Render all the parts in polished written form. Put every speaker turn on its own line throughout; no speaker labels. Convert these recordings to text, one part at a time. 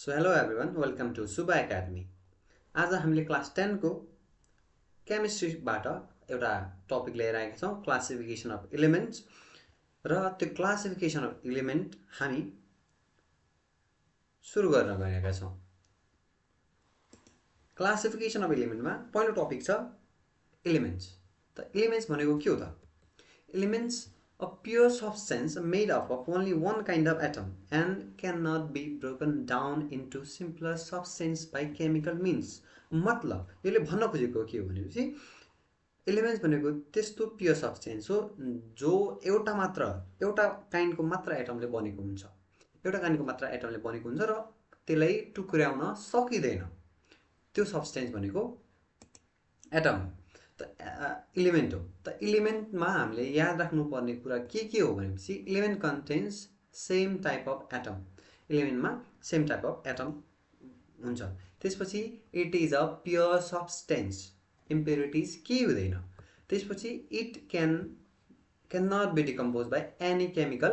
So hello everyone, welcome to Suba Academy. आज हामीले class 10 को केमिस्ट्रीबाट एउटा टपिक लिएर आएका छौं, क्लासिफिकेसन अफ एलिमेन्ट्स। र त्यो क्लासिफिकेसन अफ एलिमेन्ट हामी सुरु गर्न गएका छौं। क्लासिफिकेसन अफ एलिमेन्टमा पहिलो टपिक छ एलिमेन्ट्स। त एलिमेन्ट्स भनेको के हो त? Elements a pure substance made up of only one kind of atom and cannot be broken down into simpler substance by chemical means. मतलब यसले भन्न खोजेको के हो भनेपछि एलिमेन्ट्स भनेको त्यस्तो प्योर सब्स्टेन्स हो जो एउटा काइन्डको मात्र एटमले बनेको हुन्छ। एउटा काइन्डको मात्र एटमले बनेको हुन्छ र त्यसलाई टुक्र्याउन सकिदैन। त्यो सब्स्टेन्स भनेको एटम एलिमेन्ट हो। त एलिमेन्टमा हामीले याद राख्नुपर्ने कुरा के हो भनेपछि element contains same type of atom. एलिमेन्टमा सेम टाइप अफ एटम हुन्छ। त्यसपछि it is a pure substance, impurities केही हुँदैन। त्यसपछि it can not be decompose by any chemical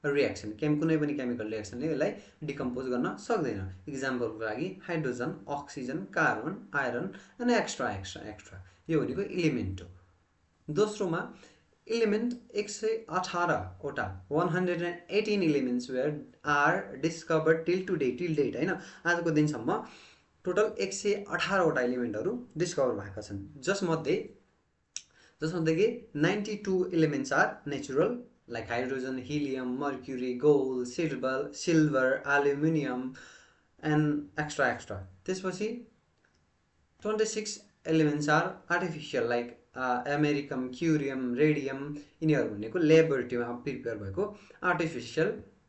reaction. कुनै पनि केमिकल रियाक्सनले यसलाई डिकम्पोज गर्न सक्दैन। इक्जाम्पलको लागि हाइड्रोजन, अक्सिजन, कार्बन, आइरन अनि एक्स्ट्रा यो भनेको एलिमेन्ट हो। दोस्रोमा एलिमेन्ट 118 वटा 118 elements are discovered till date हैन। आजको दिनसम्म टोटल 118 वटा एलिमेन्टहरू डिस्कभर भएका छन्। जसमध्ये 92 elements are natural like hydrogen, helium, mercury, gold, silver, aluminium and extra. त्यसपछि 26 elements are artificial like americium, curium, radium। यिनीहरू भनेको ल्याबोरेटरीमा प्रिपेयर भएको आर्टिफिशियल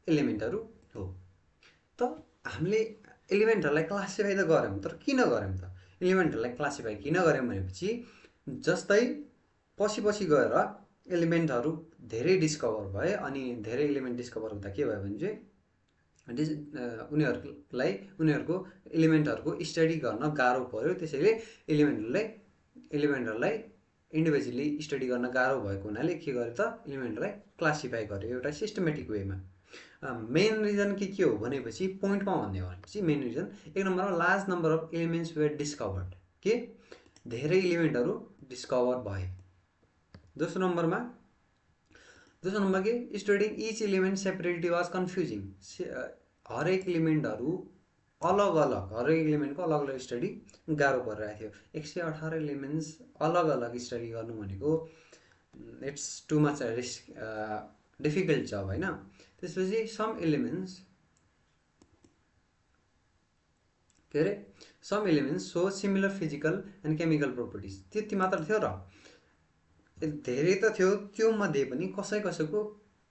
एलिमेन्टहरू हो। त हामीले एलिमेन्टहरूलाई क्लासिफाई त गर्यौं, तर किन गर्यौं त? एलिमेन्टहरूलाई क्लासिफाई किन गर्यौं भनेपछि जस्तै पछि गएर एलिमेन्टहरू धेरै डिस्कभर भए अनि धेरै एलिमेन्ट डिस्कभर हुँदा के भयो भने चाहिँ उनीहरूको एलिमेन्टहरूको स्टडी गर्न गाह्रो पर्यो। त्यसैले एलिमेन्टहरूलाई इन्डिभिजुअली स्टडी गर्न गाह्रो भएको हुनाले के गर्यो त एलिमेन्टलाई क्लासिफाई गर्यो एउटा सिस्टमेटिक वेमा। मेन रिजन के हो भनेपछि पोइन्टमा भन्ने हो भनेपछि मेन रिजन एक नम्बरमा large number of elements were discovered, के धेरै एलिमेन्टहरू डिस्कभर भए। दोस्रो नम्बरमा के studying each element separately was confusing. हरेक एलिमेन्टको अलग स्टडी गाह्रो परिरहेको थियो। 118 एलिमेन्ट्स अलग स्टडी गर्नु भनेको इट्स टु मच डिफिकल्ट जब हैन। त्यसपछि some elements so similar physical and chemical properties. त्यति मात्र थियो र धेरै त थियो, त्यो मध्ये पनि कसैको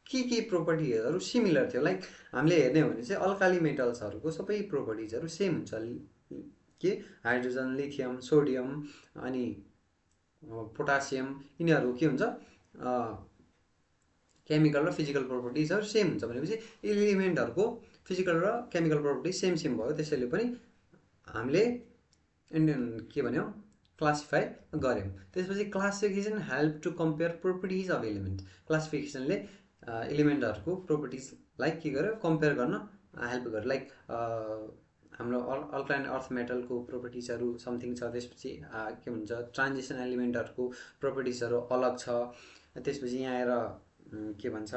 के प्रोपर्टिजहरू सिमिलर थियो। लाइक हामीले हेर्ने हो भने चाहिँ अल्काली मेटल्सहरूको सबै प्रोपर्टिजहरू सेम हुन्छ। के हाइड्रोजन, लिथियम, सोडियम अनि पोटासियम यिनीहरू के हुन्छ केमिकल र फिजिकल प्रोपर्टिजहरू सेम हुन्छ भनेपछि एलिमेन्टहरूको फिजिकल र केमिकल प्रोपर्टिज सेम भयो। त्यसैले पनि हामीले के भन्यौं क्लासिफाई गर्यौं। त्यसपछि classification help to compare properties of element. क्लासिफिकेसनले एलिमेन्टहरूको प्रोपर्टिजलाई के गर्यो कम्पेयर गर्न हेल्प गर्यो। लाइक हाम्रो अल्कालाइन अर्थ मेटलको प्रोपर्टिजहरू समथिङ छ। त्यसपछि के भन्छ ट्रान्जिसन एलिमेन्टहरूको प्रोपर्टिजहरू अलग छ। त्यसपछि यहाँ आएर के भन्छ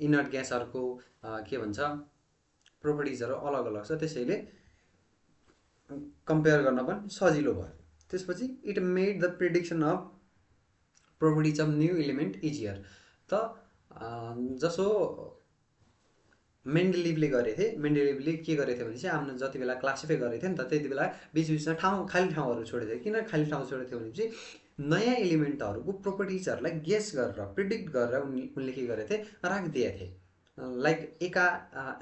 इनर्ट ग्यासहरूको के भन्छ प्रोपर्टिजहरू अलग छ। त्यसैले कम्पेयर गर्न पनि सजिलो भयो। त्यसपछि it made the prediction of properties of new element easier. त जसो मेन्डेलिभले गरेथे, मेन्डेलिभले के गरेथे भने चाहिँ आफ्नो जति बेला क्लासिफाई गरेको थियो नि त त्यति बेला बीचमा खाली ठाउँहरू छोडेको थियो। किन खाली ठाउँ छोडेको थियो भनेपछि नयाँ एलिमेन्टहरूको प्रोपर्टिजहरूलाई गेस गरेर प्रिडिक्ट गरेर उनले के गरेथे राखिदिए थिए। लाइक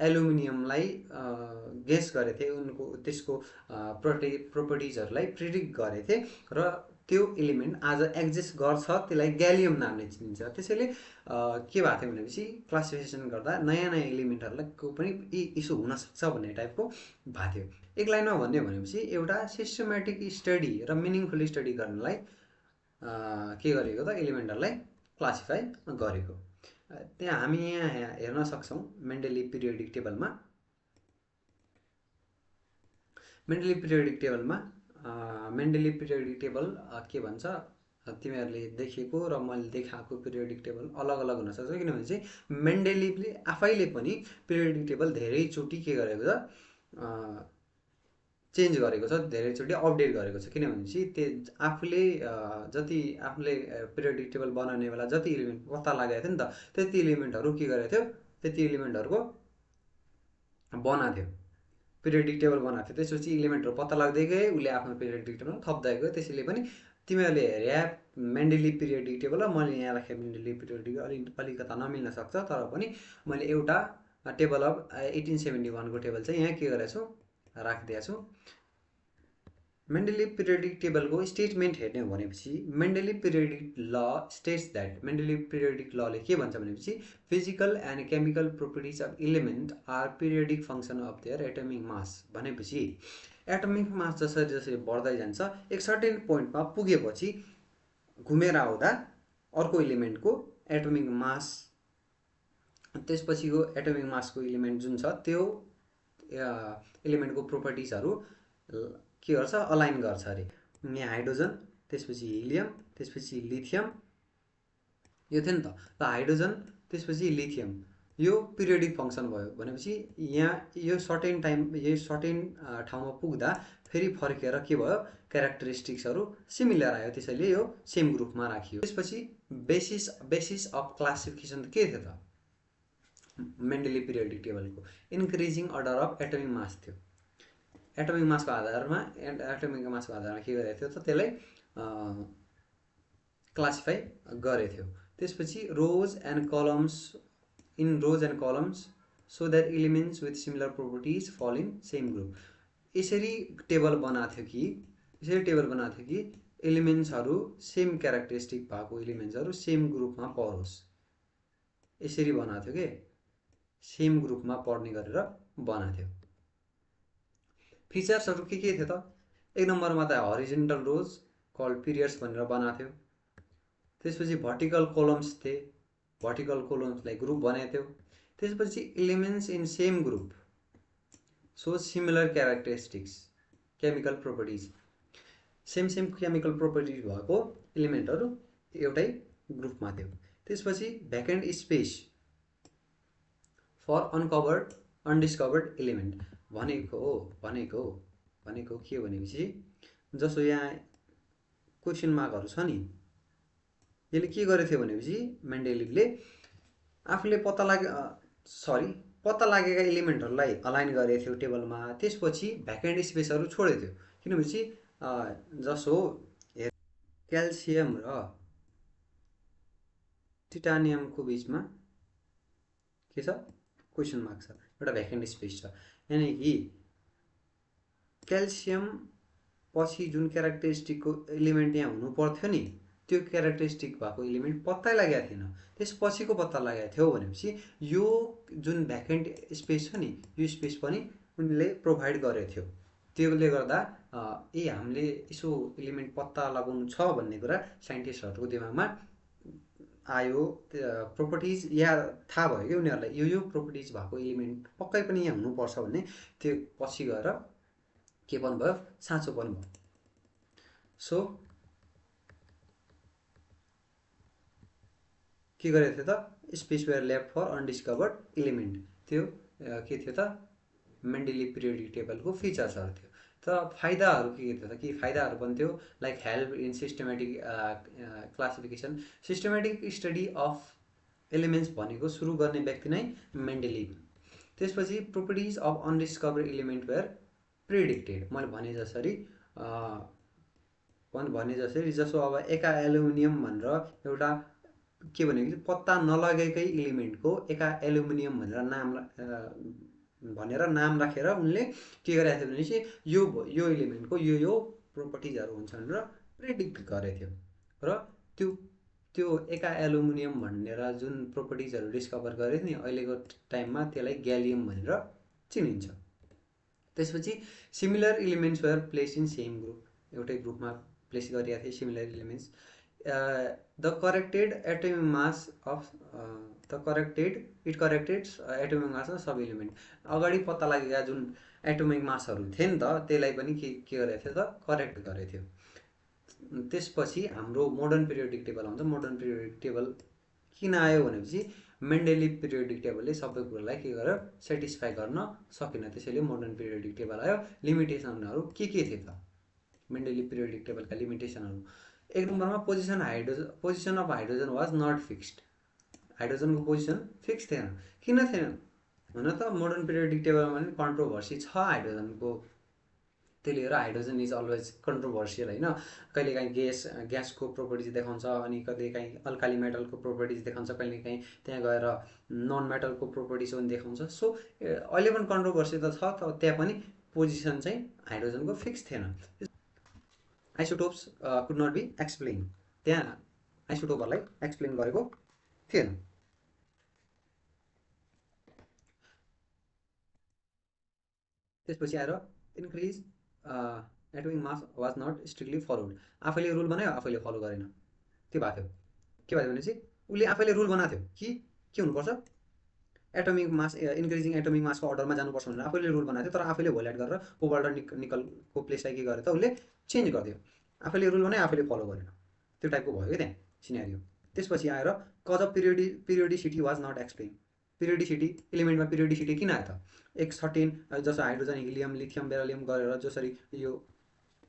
एल्युमिनियमलाई गेस गरेथे, उनको त्यसको प्रोपर्टिजहरूलाई प्रिडिक्ट गरेथे र त्यो एलिमेन्ट आज एक्जिस्ट गर्छ, त्यसलाई ग्यालियम नामले चिनिन्छ। त्यसैले के भएको थियो भनेपछि क्लासिफिकेसन गर्दा नयाँ एलिमेन्टहरूलाई पनि इस्यु हुन सक्छ भन्ने टाइपको भएको थियो। एक लाइनमा भन्ने हो भनेपछि एउटा सिस्टमेटिक स्टडी र मिनिङफुल स्टडी गर्नलाई के गरेको त एलिमेन्टहरूलाई क्लासिफाई गरेको। त्यहाँ हामी यहाँ हेर्न सक्छौँ मेन्डेलिभ पिरियोडिक टेबलमा। मेन्डेलिभ पिरियोडिक टेबलमा मेन्डेलिभ पिरियोडिक टेबल के भन्छ, तिमीहरूले देखेको र मैले देखाएको पिरियोडिक टेबल अलग अलग हुनसक्छ, किनभने चाहिँ मेन्डेलिभले आफैले पनि पिरियोडिक टेबल धेरैचोटि के गरेको छ, चेन्ज गरेको छ, धेरैचोटि अपडेट गरेको छ। किनभने चाहिँ त्यो आफूले जति आफूले पिरियोडिक टेबल बनाउने बेला जति इलिमेन्ट पत्ता लागेको थियो नि त, त्यति इलिमेन्टहरू के गरेको थियो, त्यति इलिमेन्टहरूको बनाएको थियो, पिरियोडिक टेबल बनाएको थियो। त्यसपछि इलिमेन्टहरू पत्ता लाग्दै गए, उसले आफ्नो पिरियोडिक टेबल थप्दै गयो। त्यसैले पनि तिमीहरूले हेरे मेन्डेलिभ पिरियोडिक टेबल र मैले यहाँ राखेँ मेन्डेलिभ पिरियोडिक अलिकता नमिल्न सक्छ, तर पनि मैले एउटा टेबल अफ 1871 को टेबल चाहिँ यहाँ के गरेको छु, राखिदिएको छु। मेन्डेलिभ पिरियोडिक टेबलको स्टेटमेन्ट हेर्ने हो भनेपछि Mendeleev periodic law states that, Mendeleev periodic लले के भन्छ भनेपछि physical and chemical properties of element are periodic function of their atomic mass. भनेपछि एटमिक मास जसरी जसरी बढ्दै जान्छ एक सर्टेन पोइन्टमा पुगेपछि घुमेर आउँदा अर्को इलिमेन्टको एटमिक मास, त्यसपछिको एटमिक मासको इलिमेन्ट जुन छ त्यो इलिमेन्टको प्रोपर्टिजहरू के गर्छ, अलाइन गर्छ अरे। यहाँ हाइड्रोजन, त्यसपछि हिलियम, त्यसपछि लिथियम, यो थियो नि त। ल हाइड्रोजन त्यसपछि लिथियम, यो पिरियोडिक फङ्सन भयो भनेपछि यहाँ यो सर्टेन टाइम, यो सर्टेन ठाउँमा पुग्दा फेरि फर्केर के भयो, क्यारेक्टरिस्टिक्सहरू सिमिलर आयो, त्यसैले यो सेम ग्रुपमा राखियो। त्यसपछि बेसिस अफ क्लासिफिकेसन के थियो त मेन्डेलिभ पिरियोडिक टेबलको, increasing order of atomic mass थियो। एटमिक मासको आधारमा के गरेको थियो त, त्यसलाई क्लासिफाई गरेको थियो। त्यसपछि rows and columns so that elements with similar properties fall in same group. यसरी टेबल बनाएको थियो कि एलिमेन्ट्सहरू सेम क्यारेक्टरिस्टिक भएको इलिमेन्ट्सहरू सेम ग्रुपमा परोस्, यसरी बनाएको थियो कि सेम ग्रुपमा पर्ने गरेर बनाएको थियो। फिचर्सहरू के थियो त, एक नम्बरमा त हरिजेन्टल रोज कल्ड पिरियड्स भनेर बनाएको थियो। त्यसपछि भर्टिकल कोलम्स थिए, भर्टिकल कोलम्सलाई ग्रुप बनाएको थियो। त्यसपछि elements in same group so similar characteristics chemical properties, same chemical properties भएको इलिमेन्टहरू एउटै ग्रुपमा थियो। त्यसपछि vacant space for undiscovered element भनेको के भनेपछि जसो यहाँ क्वेसन मार्कहरू छ नि, यसले के गरेको थियो भनेपछि मेन्डेलिभले आफूले पत्ता लागेका इलिमेन्टहरूलाई अलाइन गरेको थियो टेबलमा। त्यसपछि भ्याकेन्ट स्पेसहरू छोडेको थियो, किनभने जसो क्याल्सियम र टिटानियमको बिचमा के छ, क्वेसन मार्क छ, एउटा भ्याकेन्ट स्पेस छ। यानि कि क्याल्सियम पछि जुन क्यारेक्टरिस्टिकको इलिमेन्ट यहाँ हुनु पर्थ्यो नि, त्यो क्यारेक्टरिस्टिक भएको इलिमेन्ट पत्तै लागेको थिएन, त्यसपछिको पत्ता लागेको थियो। भनेपछि यो जुन भ्याकेन्ट स्पेस छ नि, यो स्पेस पनि उनले प्रोभाइड गरेको थियो। त्यसले गर्दा हामीले यसो इलिमेन्ट पत्ता लगाउनु छ भन्ने कुरा साइन्टिस्टहरूको दिमागमा आयो, प्रोपर्टिज यहाँ थाहा भयो कि उनीहरूलाई यो प्रोपर्टिज भएको इलिमेन्ट पक्कै पनि यहाँ हुनुपर्छ भन्ने। त्यो पछि गएर के पनि भयो, साँचो पनि भयो। सो के गरेको थियो त, space were left for undiscovered element, त्यो के थियो त मेन्डेलिभ पिरियोडिक टेबलको फिचर्सहरू थियो। त फाइदाहरू के थियो त, कि फाइदाहरू पनि थियो, like help in systematic classification, systematic study of elements भनेको सुरु गर्ने व्यक्ति नै मेन्डेलिभ। त्यसपछि properties of undiscovered element were predicted, मैले भने जसरी जसो अब एका एल्युमिनियम भनेर एउटा के भनेको पत्ता नलगेकै इलिमेन्टको एका एल्युमिनियम भनेर नाम राखेर उनले के गरेको थियो भनेपछि यो इलिमेन्टको यो प्रोपर्टिजहरू हुन्छ भनेर प्रिडिक्ट गरेको थियो। र त्यो एका एल्युमिनियम भनेर जुन प्रोपर्टिजहरू डिस्कभर गरेको थियो नि, अहिलेको टाइममा त्यसलाई ग्यालियम भनेर चिनिन्छ। त्यसपछि similar elements were placed in same group, एउटै ग्रुपमा प्लेस गरिएको थिए similar elements. the corrected atomic mass of it corrected atomic mass of sub element अगाडि पत्ता लागेका जुन एटोमिक मासहरू थिए नि त त्यसलाई पनि के गरेको थियो त करेक्ट गरेको थियो। त्यसपछि हाम्रो मोडर्न पिरियोडिक टेबल आउँछ। मोडर्न पिरियोडिक टेबल किन आयो भनेपछि मेन्डेलिभ पिरियोडिक टेबलले सबै कुरालाई के गर्यो सेटिस्फाई गर्न सकेन, त्यसैले मोडर्न पिरियोडिक टेबल आयो। लिमिटेसनहरू के थिए त मेन्डेलिभ पिरियोडिक टेबलका लिमिटेसनहरू? एक नम्बरमा position of hydrogen was not fixed. हाइड्रोजनको पोजिसन फिक्स थिएन। किन थिएन हुन त मोडर्न पिरियोडिक टेबलमा पनि कन्ट्रोभर्सी छ हाइड्रोजनको, त्यसले गर्दा हाइड्रोजन इज अलवेज कन्ट्रोभर्सियल होइन। कहिलेकाहीँ ग्यासको प्रोपर्टिज देखाउँछ, अनि कहिलेकाहीँ अल्काली मेटलको प्रोपर्टिज देखाउँछ, कहिलेकाहीँ त्यहाँ गएर नन मेटलको प्रोपर्टिज पनि देखाउँछ। सो अहिले पनि कन्ट्रोभर्सी त छ, तर त्यहाँ पनि पोजिसन चाहिँ हाइड्रोजनको फिक्स थिएन। Isotopes could not be explain, त्यहाँ आइसोटोपहरूलाई एक्सप्लेन गरेको थिएन। त्यसपछि आएर increase atomic mass was not strictly followed. आफैले रुल बनायो, आफैले फलो गरेन, त्यो भएको थियो। के भयो भनेपछि उसले आफैले रुल बनाएको थियो कि के हुनुपर्छ, एटोमिक मास इन्क्रिजिङ एटोमिक मासको अर्डरमा जानुपर्छ भनेर आफैले रुल बनाएको थियो। तर आफैले भोल्याट गरेर कोबाल्ट र निकलको प्लेसलाई के गर्यो त उसले चेन्ज गरिदियो। आफैले रुल बनायो, आफैले फलो गरेन, त्यो टाइपको भयो क्या त्यहाँ सिनेरियो। त्यसपछि आएर cause of periodicity was not explain. Periodicity एलिमेन्टमा पिरियोडिसिटी किन आयो त? एक सर्टेन जस्तो हाइड्रोजन हिलियम लिथियम बेरिलियम गरेर जसरी यो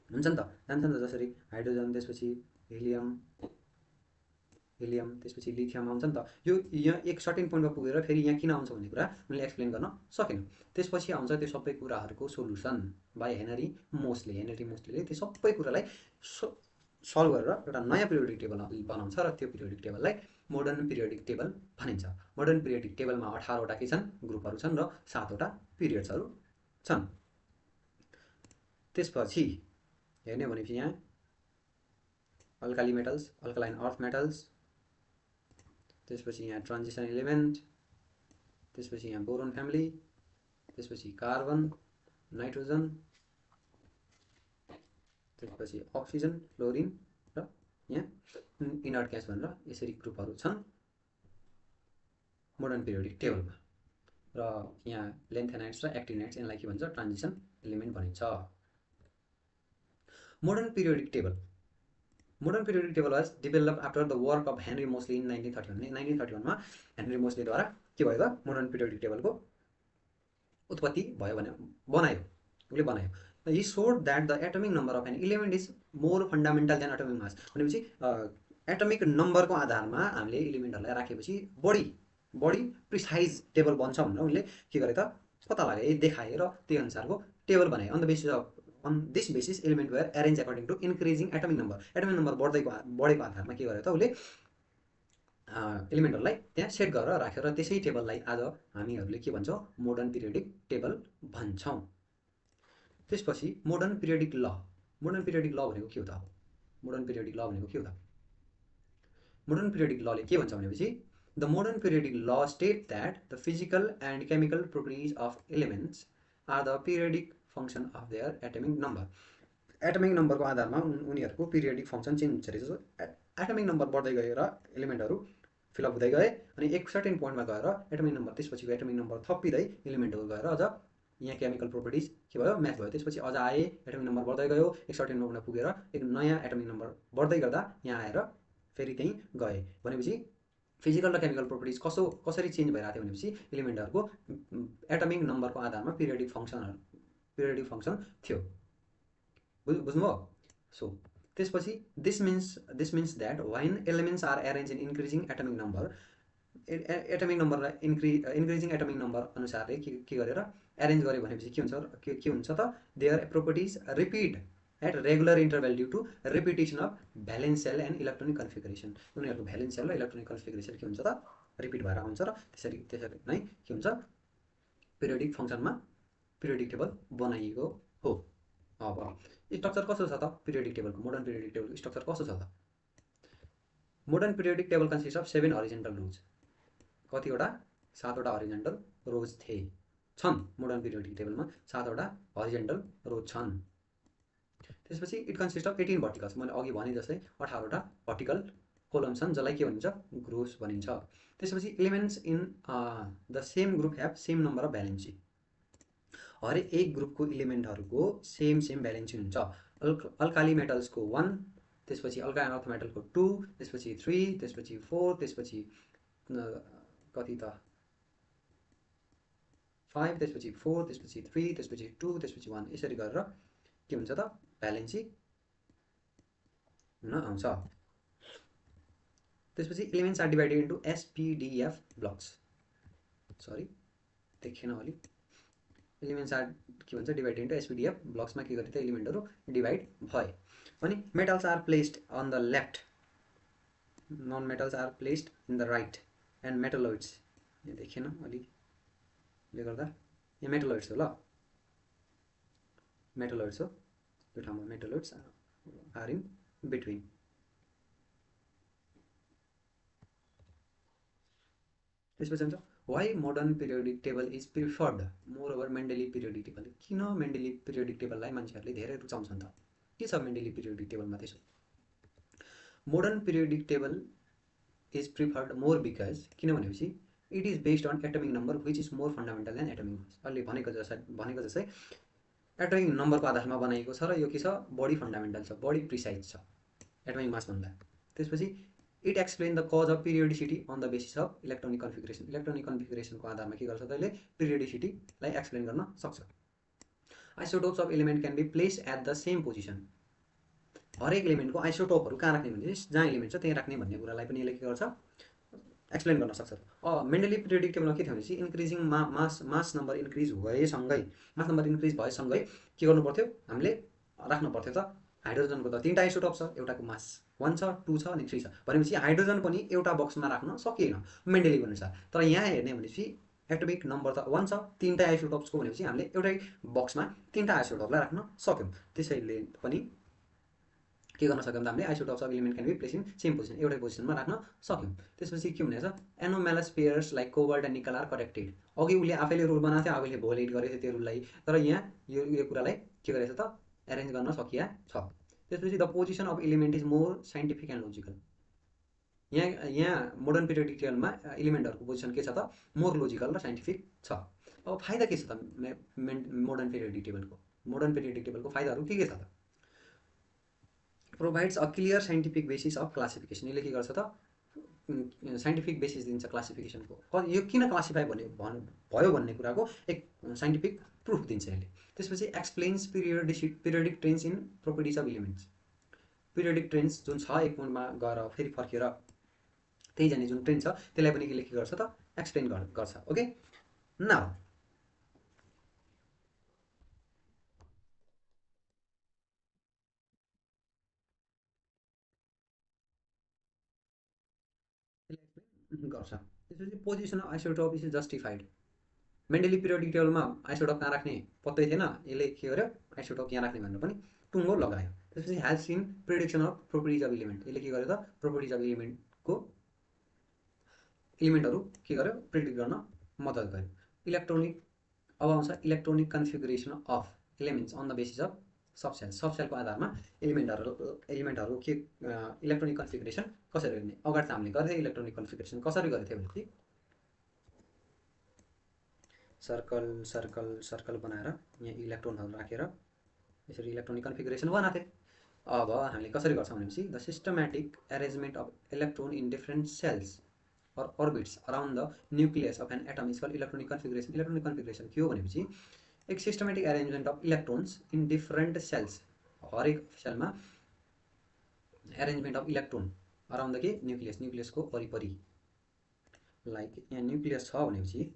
हुन्छ नि त, जान्छ नि त, जसरी हाइड्रोजन त्यसपछि हिलियम त्यसपछि लिथियम आउँछ नि त, यो यहाँ एक सर्टेन पोइन्टमा पुगेर फेरि यहाँ किन आउँछ भन्ने कुरा उनले एक्सप्लेन गर्न सकेन। त्यसपछि आउँछ त्यो सबै कुराहरूको सोल्युसन बाई हेनरी मोस्लेले त्यो सबै कुरालाई सल्भ गरेर एउटा नयाँ पिरियोडिक टेबल बनाउँछ र त्यो पिरियोडिक टेबललाई मोडर्न पिरियोडिक टेबल भनिन्छ। मोडर्न पिरियोडिक टेबलमा 18वटा के छन् ग्रुपहरू छन् र 7वटा पिरियड्सहरू छन्। त्यसपछि हेर्ने भनेपछि यहाँ alkali metals, alkaline earth metals, त्यसपछि यहाँ ट्रान्जिसन एलिमेन्ट, त्यसपछि यहाँ बोरोन फ्यामिली, त्यसपछि कार्बन, नाइट्रोजन, त्यसपछि अक्सिजन, क्लोरिन र यहाँ इनर्ट ग्यास भनेर यसरी ग्रुपहरू छन् मोडर्न पिरियोडिक टेबलमा। र यहाँ लेन्थेनाइट्स र एक्टिनाइट्स, यसलाई के भन्छ ट्रान्जिसन एलिमेन्ट भनिन्छ। Modern periodic table was develop after the work of Henry Moseley in 1931। 1931 मा हेनरी मोस्लेद्वारा के भयो त मोडर्न पिरियोडिक टेबलको उत्पत्ति भयो भने उसले बनायो। He showed that the atomic number of an element is more fundamental than atomic mass. भनेपछि एटोमिक नम्बरको आधारमा हामीले इलिमेन्टहरूलाई राखेपछि बढी प्रिसाइज टेबल बन्छ भनेर उनले के गरे त पत्ता लगाए, देखाए र त्यही अनुसारको टेबल बनाए। on this basis element were arranged according to increasing atomic number। Atomic number बढेको आधारमा के गर्यो त उसले एलिमेन्टहरूलाई त्यहाँ सेट गरेर राख्यो र त्यसै टेबललाई आज हामीहरूले के भन्छौँ मोडर्न पिरियोडिक टेबल भन्छौँ। त्यसपछि मोडर्न पिरियोडिक ल भनेको के हो त? मोडर्न पिरियोडिक ल भनेको के हो त? मोडर्न पिरियोडिक लले के भन्छ भनेपछि the modern periodic law state that the physical and chemical properties of elements are the periodic function of their atomic number. Atomic नम्बरको आधारमा उनीहरूको पिरियोडिक फंक्शन चेन्ज हुन्छ रहेछ। एटोमिक नम्बर बढ्दै गयो र एलिमेन्टहरू फिलअप हुँदै गए, अनि एक सर्टेन पोइन्टमा गएर एटोमिक नम्बर त्यसपछिको एटोमिक नम्बर थपिँदै एलिमेन्टहरू गएर अझ यहाँ केमिकल प्रोपर्टिज के भयो म्याच भयो। त्यसपछि अझ आए, एटोमिक नम्बर बढ्दै गयो, एक सर्टेन नम्बरमा पुगेर एक नयाँ एटोमिक नम्बर बढ्दै गर्दा यहाँ आएर फेरि त्यहीँ गए। भनेपछि फिजिकल र केमिकल प्रोपर्टिज कसरी चेन्ज भइरहेको थियो भनेपछि एलिमेन्टहरूको एटोमिक नम्बरको आधारमा पिरियोडिक फंक्शन थियो। बुझ्नुभयो? सो त्यसपछि this means that when elements are arrange in increasing atomic number, atomic नम्बरलाई इन्क्रिजिङ एटोमिक नम्बर अनुसारले के गरेर एरेन्ज गर्यो भनेपछि के हुन्छ त their properties repeat at regular interval due to repetition of valence shell and electronic configuration. उनीहरूको भ्यालेन्स सेल र इलेक्ट्रोनिक कन्फिगरेसन के हुन्छ त रिपिट भएर आउँछ र त्यसरी नै के हुन्छ पिरियोडिक फंक्शनमा पिरियोडिक टेबल बनाइएको हो। अब स्ट्रक्चर कस्तो छ त पिरियोडिक टेबलको? मोडर्न पिरियोडिक टेबलको स्ट्रक्चर कस्तो छ त? Modern periodic table consist of 7 horizontal rows. कतिवटा? 7वटा हरिजेन्टल रोज छन्। मोडर्न पिरियोडिक टेबलमा 7वटा हरिजेन्टल रोज छन्। त्यसपछि इट कन्सिस्ट अफ 18 भर्टिकल्स, मैले अघि भने जस्तै 18वटा भर्टिकल कोलम्स छन् जसलाई के भनिन्छ, ग्रुप्स भनिन्छ। त्यसपछि elements in the same group have same number of valency, हरेक एक ग्रुपको इलिमेन्टहरूको सेम भ्यालेन्सी हुन्छ। अल्काली मेटल्सको 1, त्यसपछि अल्काइन अर्थ मेटलको 2, त्यसपछि 3, त्यसपछि 4, त्यसपछि कति त 5, त्यसपछि 4, त्यसपछि 3, त्यसपछि 2, त्यसपछि 1, यसरी गरेर के हुन्छ त भ्यालेन्सी हुन आउँछ। त्यसपछि elements are divided into s p d f blocks, sorry देखेन अलि, एलिमेन्ट्स आर के भन्छ डिभाइडेड इन्टु एसपिडिएफ ब्लक्समा के गरे त एलिमेन्टहरू डिभाइड भए। अनि metals are placed on the left, non metals are placed in the right, and metalloids, यहाँ देखेन अलिले गर्दा, यहाँ मेटलोइड्स हो ल, मेटलोइड्स हो यो ठाउँमा, मेटलोइड्स आर इन बिट्विन। त्यसपछि हुन्छ why modern periodic table is preferred more over Mendeleev periodic table. किन मेन्डेली पिरियोडिक टेबललाई मान्छेहरूले धेरै रुचाउँछन् त, के छ मेन्डेली पिरियोडिक टेबलमा त्यसो? Modern periodic table is preferred more because, किन भनेपछि it is based on atomic number which is more fundamental than atomic mass. अहिले भनेको जस्तै एटमिक नम्बरको आधारमा बनाइएको छ र यो के छ, बढी फन्डामेन्टल छ, बढी प्रिसाइज छ एटमिक मास भन्दा। त्यसपछि it explain the cause of periodicity on the basis of electronic configuration, electronic कन्फिगरेसनको आधारमा के गर्छ तैँले पिरियोडिसिटीलाई एक्सप्लेन गर्न सक्छ। Isotopes of element can be place at the same position, हरेक एलिमेन्टको आइसोटोपहरू कहाँ राख्ने भने जहाँ एलिमेन्ट छ त्यहीँ राख्ने भन्ने कुरालाई पनि यसले के गर्छ, एक्सप्लेन गर्न सक्छ। मेन्डेली पिरियोडिक टेबलमा के थियो भनेपछि इन्क्रिजिङ मास नम्बर इन्क्रिज भएसँगै, मास नम्बर इन्क्रिज भएसँगै के गर्नु पर्थ्यो, हामीले राख्नु पर्थ्यो त हाइड्रोजनको त 3टा आइसोटोप छ, एउटाको मास 1 छ, 2 छ अनि 3 छ, भनेपछि हाइड्रोजन पनि एउटा बक्समा राख्न सकिएन मेन्डेलीको अनुसार। तर यहाँ हेर्ने भनेपछि एटमिक नम्बर त 1 छ, 3टा आइसोटोप्सको भनेपछि हामीले एउटै बक्समा 3टा आइसोटोपलाई राख्न सक्यौँ। त्यसैले पनि के गर्न सक्यौँ त हामीले isotopes of element can be place in same position, एउटै पोजिसनमा राख्न सक्यौँ। त्यसपछि के हुनेछ, anomalous pairs like cobalt and nickel are corrected. अघि उसले आफैले रुल बनाएको थियो, आफैले भोलेट गरेको थियो त्यो रुललाई, तर यहाँ यो कुरालाई के गरेछ त एरेन्ज गर्न सकिया छ। त्यसपछि the position of element is more scientific and logical, यहाँ मोडर्न पिरियोडिक टेबलमा एलिमेन्टहरूको पोजिसन के छ त मोर लोजिकल र साइन्टिफिक छ। अब फाइदा के छ त मोडर्न पिरियोडिक टेबलको, मोडर्न पिरियोडिक टेबलको फाइदाहरू के छ त? Provides a clear scientific basis of classification, यसले के गर्छ त साइन्टिफिक बेसिस दिन्छ क्लासिफिकेसनको, यो किन क्लासिफाई भयो भन्ने कुराको एक साइन्टिफिक प्रुफ दिन्छ यसले। त्यसपछि explains periodic trains in properties of elements, periodic trains जुन छ एक पोइन्टमा गएर फेरि फर्केर त्यही जाने जुन ट्रेन्ड छ त्यसलाई पनि के गर्छ त एक्सप्लेन गर्छ। ओके, नाउ गर्छ। त्यसपछि position of isotope is justified, Mendeleev periodic टेबलमा आइसोटोप कहाँ राख्ने पत्तै थिएन, यसले के गर्यो आइसोटोप यहाँ राख्ने भनेर पनि टुङ्गो लगायो। त्यसपछि helps in prediction of properties of element, यसले के गर्यो त प्रोपर्टिज अफ एलिमेन्टहरू के गर्यो प्रिडिक्ट गर्न मद्दत गर्यो। इलेक्ट्रोनिक, अब आउँछ electronic configuration of elements on the basis of subshell, सबसेलको आधारमा एलिमेन्टहरू के इलेक्ट्रोनिक कन्फिगरेसन कसरी गर्ने। अगाडि त हामीले गर्थ्यौँ इलेक्ट्रोनिक कन्फिगरेसन कसरी गरेको थियो भनेपछि सर्कल सर्कल सर्कल बनाएर यहाँ इलेक्ट्रोनहरू राखेर यसरी इलेक्ट्रोनिक कन्फिगरेसन बनाएको थियो। अब हामीले कसरी गर्छौँ भनेपछि the systematic arrangement of electron in different shells or orbits around the nucleus of an atom is called electronic configuration. Electronic configuration के हो भनेपछि एक systematic arrangement of electrons in different shells, हरेक सेलमा arrangement of electron around the के nucleus, न्युक्लियसको वरिपरि। Like यहाँ न्युक्लियस छ भनेपछि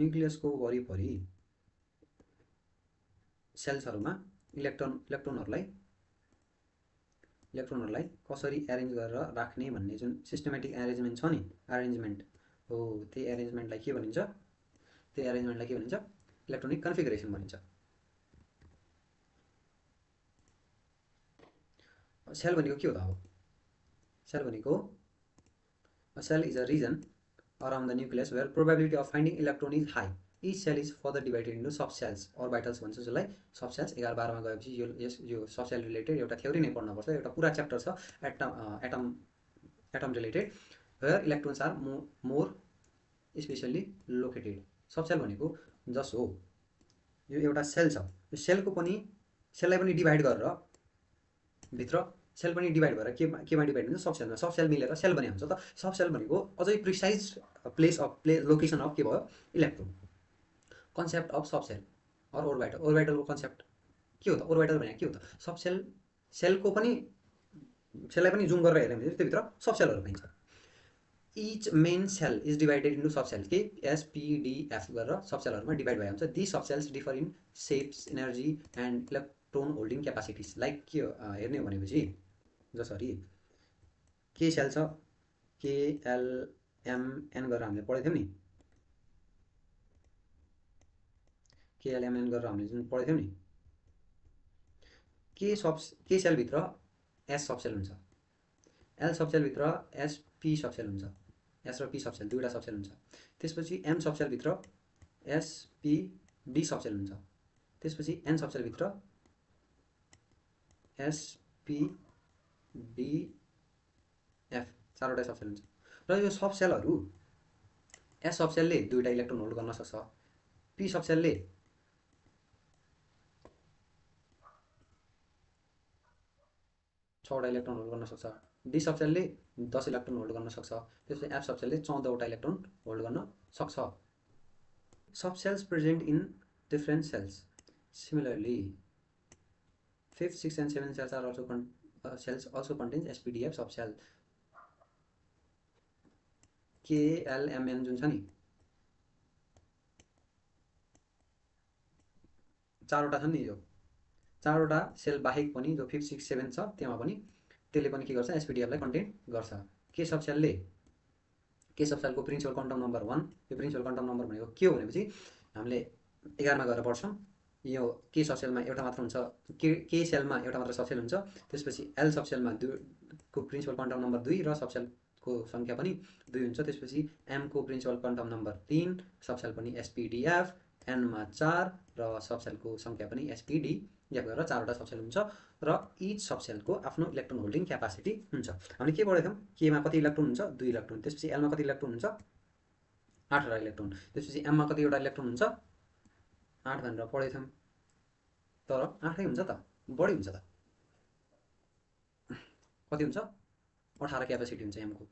न्युक्लियसको वरिपरि सेल्सहरूमा इलेक्ट्रोनहरूलाई कसरी एरेन्ज गरेर राख्ने भन्ने जुन सिस्टमेटिक एरेन्जमेन्ट छ नि, एरेन्जमेन्ट हो, त्यही एरेन्जमेन्टलाई के भनिन्छ, इलेक्ट्रोनिक कन्फिगरेसन भनिन्छ। सेल भनेको के हो त? अब सेल भनेको shell is a region around the nucleus where probability of finding electron is high. Each shell is further divided into subshells orbitals भन्छ जसलाई सब सेल्स 11 12 मा गएपछि यो सब सेल रिलेटेड एउटा थ्योरी नै पढ्नुपर्छ एउटा पुरा च्याप्टर छ atom related where electrons are more specially located subshell भनेको जस हो यो एउटा सेल छ यो सेललाई पनि डिभाइड गरेर भित्र सेल पनि डिभाइड भएर केमा डिभाइड हुन्छ सब सेल मिलेर सेल बने हुन्छ त सब सेल भनेको अझै प्रिसाइज लोकेसन अफ के भयो electron concept of subshell or ओर्बिटलको कन्सेप्ट के हो त ओर्बिटल भनेको के हो त सब सेललाई पनि जुम गरेर हेर्यो भने त्योभित्र सब सेलहरू पाइन्छ each main shell is divided into subshell के एसपिडिएफ गरेर सब सेलहरूमा डिभाइड भए हुन्छ the subshells differ in shapes energy and electron holding capacities like के हेर्ने हो भनेपछि जसरी के सेल छ केएलएमएन गरेर हामीले पढेको थियौँ नि केएलएमएन गरेर हामीले जुन पढेको थियौँ नि के सेलभित्र एस सब सेल हुन्छ एल सब सेलभित्र एसपी सब सेल हुन्छ एस र पी सब सेल दुईवटा सब सेल हुन्छ त्यसपछि एम सब सेलभित्र एसपीडी सब सेल हुन्छ त्यसपछि एन सब सेलभित्र एसपीडीएफ चारवटा सब सेल हुन्छ र यो सब सेलहरू एस सब सेलले दुईवटा इलेक्ट्रोन होल्ड गर्न सक्छ पी सब सेलले छवटा इलेक्ट्रोन होल्ड गर्न सक्छ डी सब सेलले 10 इलेक्ट्रोन होल्ड गर्न सक्छ त्यसपछि एफ सब सेलले 14वटा इलेक्ट्रोन होल्ड गर्न सक्छ subshells present in different shells similarly 5th 6th and 7th cells are also cells also contains SPDF sub sale KLMN जुन छ नि चारवटा छन् नि यो चारवटा सेल बाहेक पनि जो 5th 6th 7th छ त्यसमा पनि त्यसले पनि के गर्छ SPDF लाई कन्टेन गर्छ के सब सेलको प्रिन्सिपल क्वान्टम नम्बर 1 यो प्रिन्सिपल क्वान्टम नम्बर भनेको के हो भनेपछि हामीले 11 मा गएर पढ्छौं यो के सब सेलमा एउटा मात्र हुन्छ के सेलमा एउटा मात्र सब सेल हुन्छ त्यसपछि एल सब सेलमा 2 को प्रिन्सिपल क्वान्टम नम्बर 2 र सब सेलको संख्या पनि 2 हुन्छ त्यसपछि एम को प्रिन्सिपल क्वान्टम नम्बर 3 सब सेल पनि SPDF एन मा 4 र सब सेलको संख्या पनि SPDF गरेर चारवटा सब सेल हुन्छ र इच सब सेलको आफ्नो इलेक्ट्रोन होल्डिङ क्यापासिटी हुन्छ हामीले के पढेको थियौं के मा कति इलेक्ट्रोन हुन्छ 2 इलेक्ट्रोन त्यसपछि एल मा कति इलेक्ट्रोन हुन्छ 8वटा इलेक्ट्रोन त्यसपछि एम मा कतिवटा इलेक्ट्रोन हुन्छ 8 भनेर पढेको थियौं तर 8 हुन्छ त बढी हुन्छ त कति हुन्छ 18 क्यापासिटी हुन्छ एम को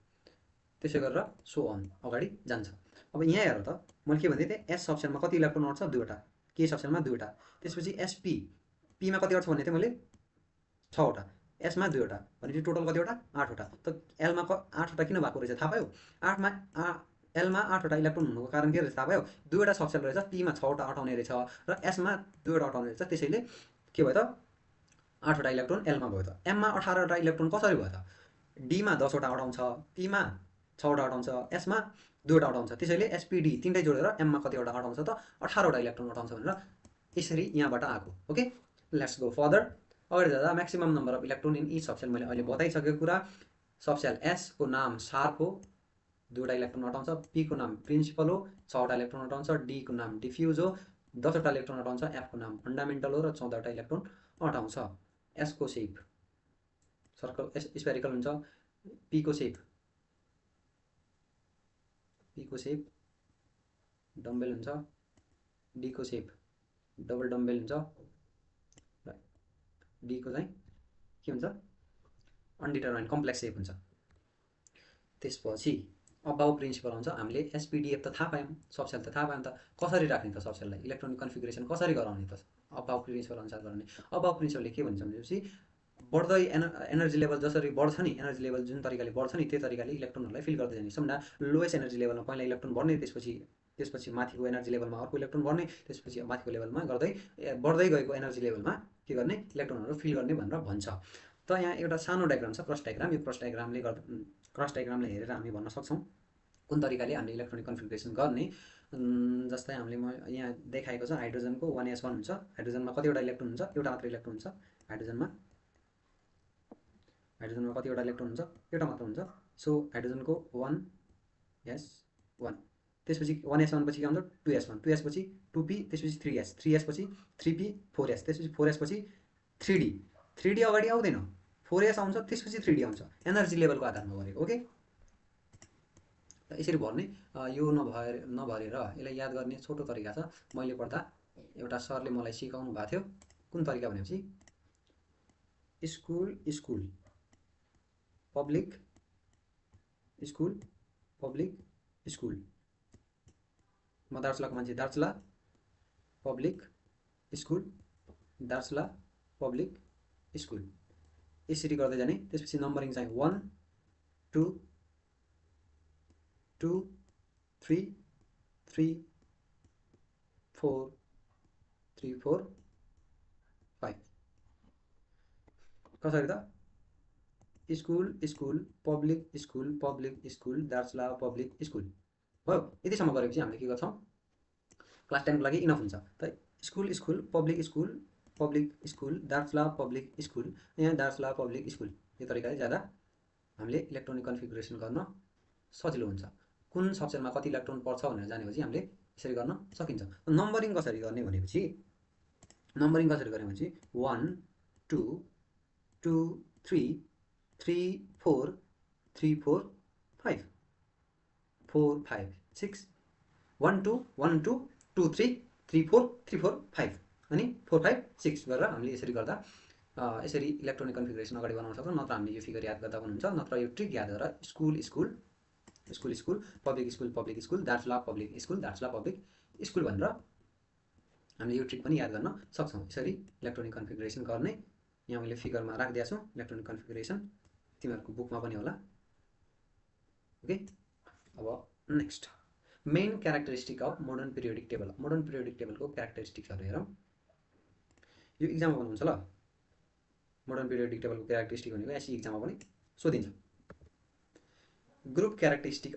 त्यसै गरेर सो अन अगाडि जान्छ अब यहाँ हेर त मैले के भन्दै थिएँ एस सब सेलमा कति इलेक्ट्रोन अट्छ 2वटा के सब सेलमा 2वटा त्यसपछि एसपी पी मा कति अट्छ भन्ने थिएँ मैले 6वटा एस मा 2वटा भनेपछि टोटल कतिवटा 8वटा त एल मा 8वटा किन भएको रहेछ थाहा पायो 8 मा एल मा 8वटा इलेक्ट्रोन हुनुको कारण के रहेछ थाहा पायो 2वटा सब सेल रहेछ पी मा 6वटा अटाउने रहेछ र एस मा 2वटा अटाउने रहेछ त्यसैले के भयो त 8वटा इलेक्ट्रोन एल मा भयो त एम मा 18वटा इलेक्ट्रोन कसरी भयो त डी मा 10वटा अटाउँछ पी मा 6वटा अटाउँछ एस मा 2वटा अटाउँछ त्यसैले एसपीडी तीनटै जोडेर एम मा कतिवटा अटाउँछ त 18वटा इलेक्ट्रोन अटाउँछ भनेर यसरी यहाँबाट आएको ओके लेट्स गो फर्दर अगाडि जाँदा maximum number of electron in each subshell मैले अहिले बताइसकेको कुरा सब सेल एस को नाम शार्प हो 2वटा इलेक्ट्रोन अटाउँछ पी को नाम प्रिन्सिपल हो 6वटा इलेक्ट्रोन अटाउँछ डी को नाम डिफ्युज हो 10वटा इलेक्ट्रोन अटाउँछ एफ को नाम फन्डामेन्टल हो र 14वटा इलेक्ट्रोन अटाउँछ एस को सेप सर्कल स्फेरिकल हुन्छ पी को सेप डम्बेल हुन्छ डी को सेप डबल डम्बेल हुन्छ डी को चाहिँ के हुन्छ अनडिटरमाइन्ड कम्प्लेक्स सेप हुन्छ त्यसपछि अबाउ प्रिन्सिपल हुन्छ हामीले एसपीडीएफ त थाहा पायौं सब सेल त थाहा पायौं त कसरी राख्ने त सब सेललाई इलेक्ट्रोनिक कन्फिगरेसन कसरी गराउने त अबाउ प्रिन्सिपल अनुसार गराउने अबाउ प्रिन्सिपलले के भन्छ भनेपछि बढ्दै एनर्जी लेभल जसरी बढ्छ नि एनर्जी लेभल जुन तरिकाले बढ्छ नि त्यो तरिकाले इलेक्ट्रोनहरूलाई फिल गर्दै जाने सबभन्दा लोएस्ट एनर्जी लेभलमा पहिला इलेक्ट्रोन भर्ने त्यसपछि माथिको एनर्जी लेभलमा अर्को इलेक्ट्रोन भर्ने त्यसपछि माथिको लेभलमा गर्दै बढ्दै गएको एनर्जी लेभलमा के गर्ने इलेक्ट्रोनहरू फिल गर्ने भनेर भन्छ त यहाँ एउटा सानो डायग्राम छ क्रस डायग्राम यो क्रस डायग्रामले हेरेर हामी भन्न सक्छौं कुन तरिकाले हामीले इलेक्ट्रोनिक कन्फिगरेसन गर्ने जस्तै हामीले यहाँ देखाएको छ हाइड्रोजनको 1s1 हुन्छ हाइड्रोजनमा कतिवटा इलेक्ट्रोन हुन्छ एउटा मात्र इलेक्ट्रोन हुन्छ हाइड्रोजनमा कतिवटा इलेक्ट्रोन हुन्छ एउटा मात्र हुन्छ सो हाइड्रोजनको 1s1 त्यसपछि 1s1 पछि के आउँछ 2s1, 2s पछि 2p, त्यसपछि 3s, 3s पछि 3p, 4s, त्यसपछि 4s पछि 3d, 3d अगाडि आउँदैन, 4s आउँछ, त्यसपछि 3d आउँछ, एनर्जी लेभलको आधारमा गरेको। ओके, यसरी भर्ने यो नभरेर यसलाई याद गर्ने छोटो तरिका छ। मैले पढ्दा एउटा सरले मलाई सिकाउनु भएको थियो। कुन तरिका भनेपछि school school public school public school, म दार्चुलाको मान्छे, Darchula public school, Darchula public school, यसरी गर्दै जाने। त्यसपछि नम्बरिङ चाहिँ 1 2 2 3 3 4 3 4 5। कसरी त school school public school Darchula public school भयो। यतिसम्म गरेपछि हामीले के गर्छौँ, क्लास 10 को लागि इनफ हुन्छ। त school school public school Darchula public school, यहाँ दार्चुला पब्लिक स्कुल, यो तरिकाले ज्यादा हामीले इलेक्ट्रोनिक कन्फिगुरेसन गर्न सजिलो हुन्छ। कुन सब्जेक्टमा कति इलेक्ट्रोन पर्छ भनेर जानेपछि हामीले यसरी गर्न सकिन्छ। नम्बरिङ कसरी गर्ने भनेपछि 1 2 2 3 3 4 3 4 5 4 5 6 1 2 1 2 2 3 3 4 3 4 5 अनि 4 5 6 गरेर हामीले यसरी गर्दा यसरी इलेक्ट्रोनिक कन्फिगुरेसन अगाडि बनाउन सक्छौँ। नत्र हामीले यो फिगर याद गर्दा पनि हुन्छ, नत्र यो ट्रिक याद गरेर school school public school Darchula public school Darchula public school भनेर हामीले यो ट्रिक पनि याद गर्न सक्छौँ। यसरी इलेक्ट्रोनिक कन्फिगुरेसन गर्ने यहाँ मैले फिगरमा राखिदिएको छु। इलेक्ट्रोनिक कन्फिगुरेसन तिमीहरूको बुकमा पनि होला। ओके, अब next main characteristic of modern periodic table. Modern periodic टेबलको क्यारेक्टरिस्टिक्सहरू हेरौँ। यो इक्जाममा भन्नुहुन्छ ल, मोडर्न पिरियोडिक टेबलको क्यारेक्टरिस्टिक भनेको एसई इक्जाममा पनि सोधिन्छ। ग्रुप क्यारेक्टरिस्टिक,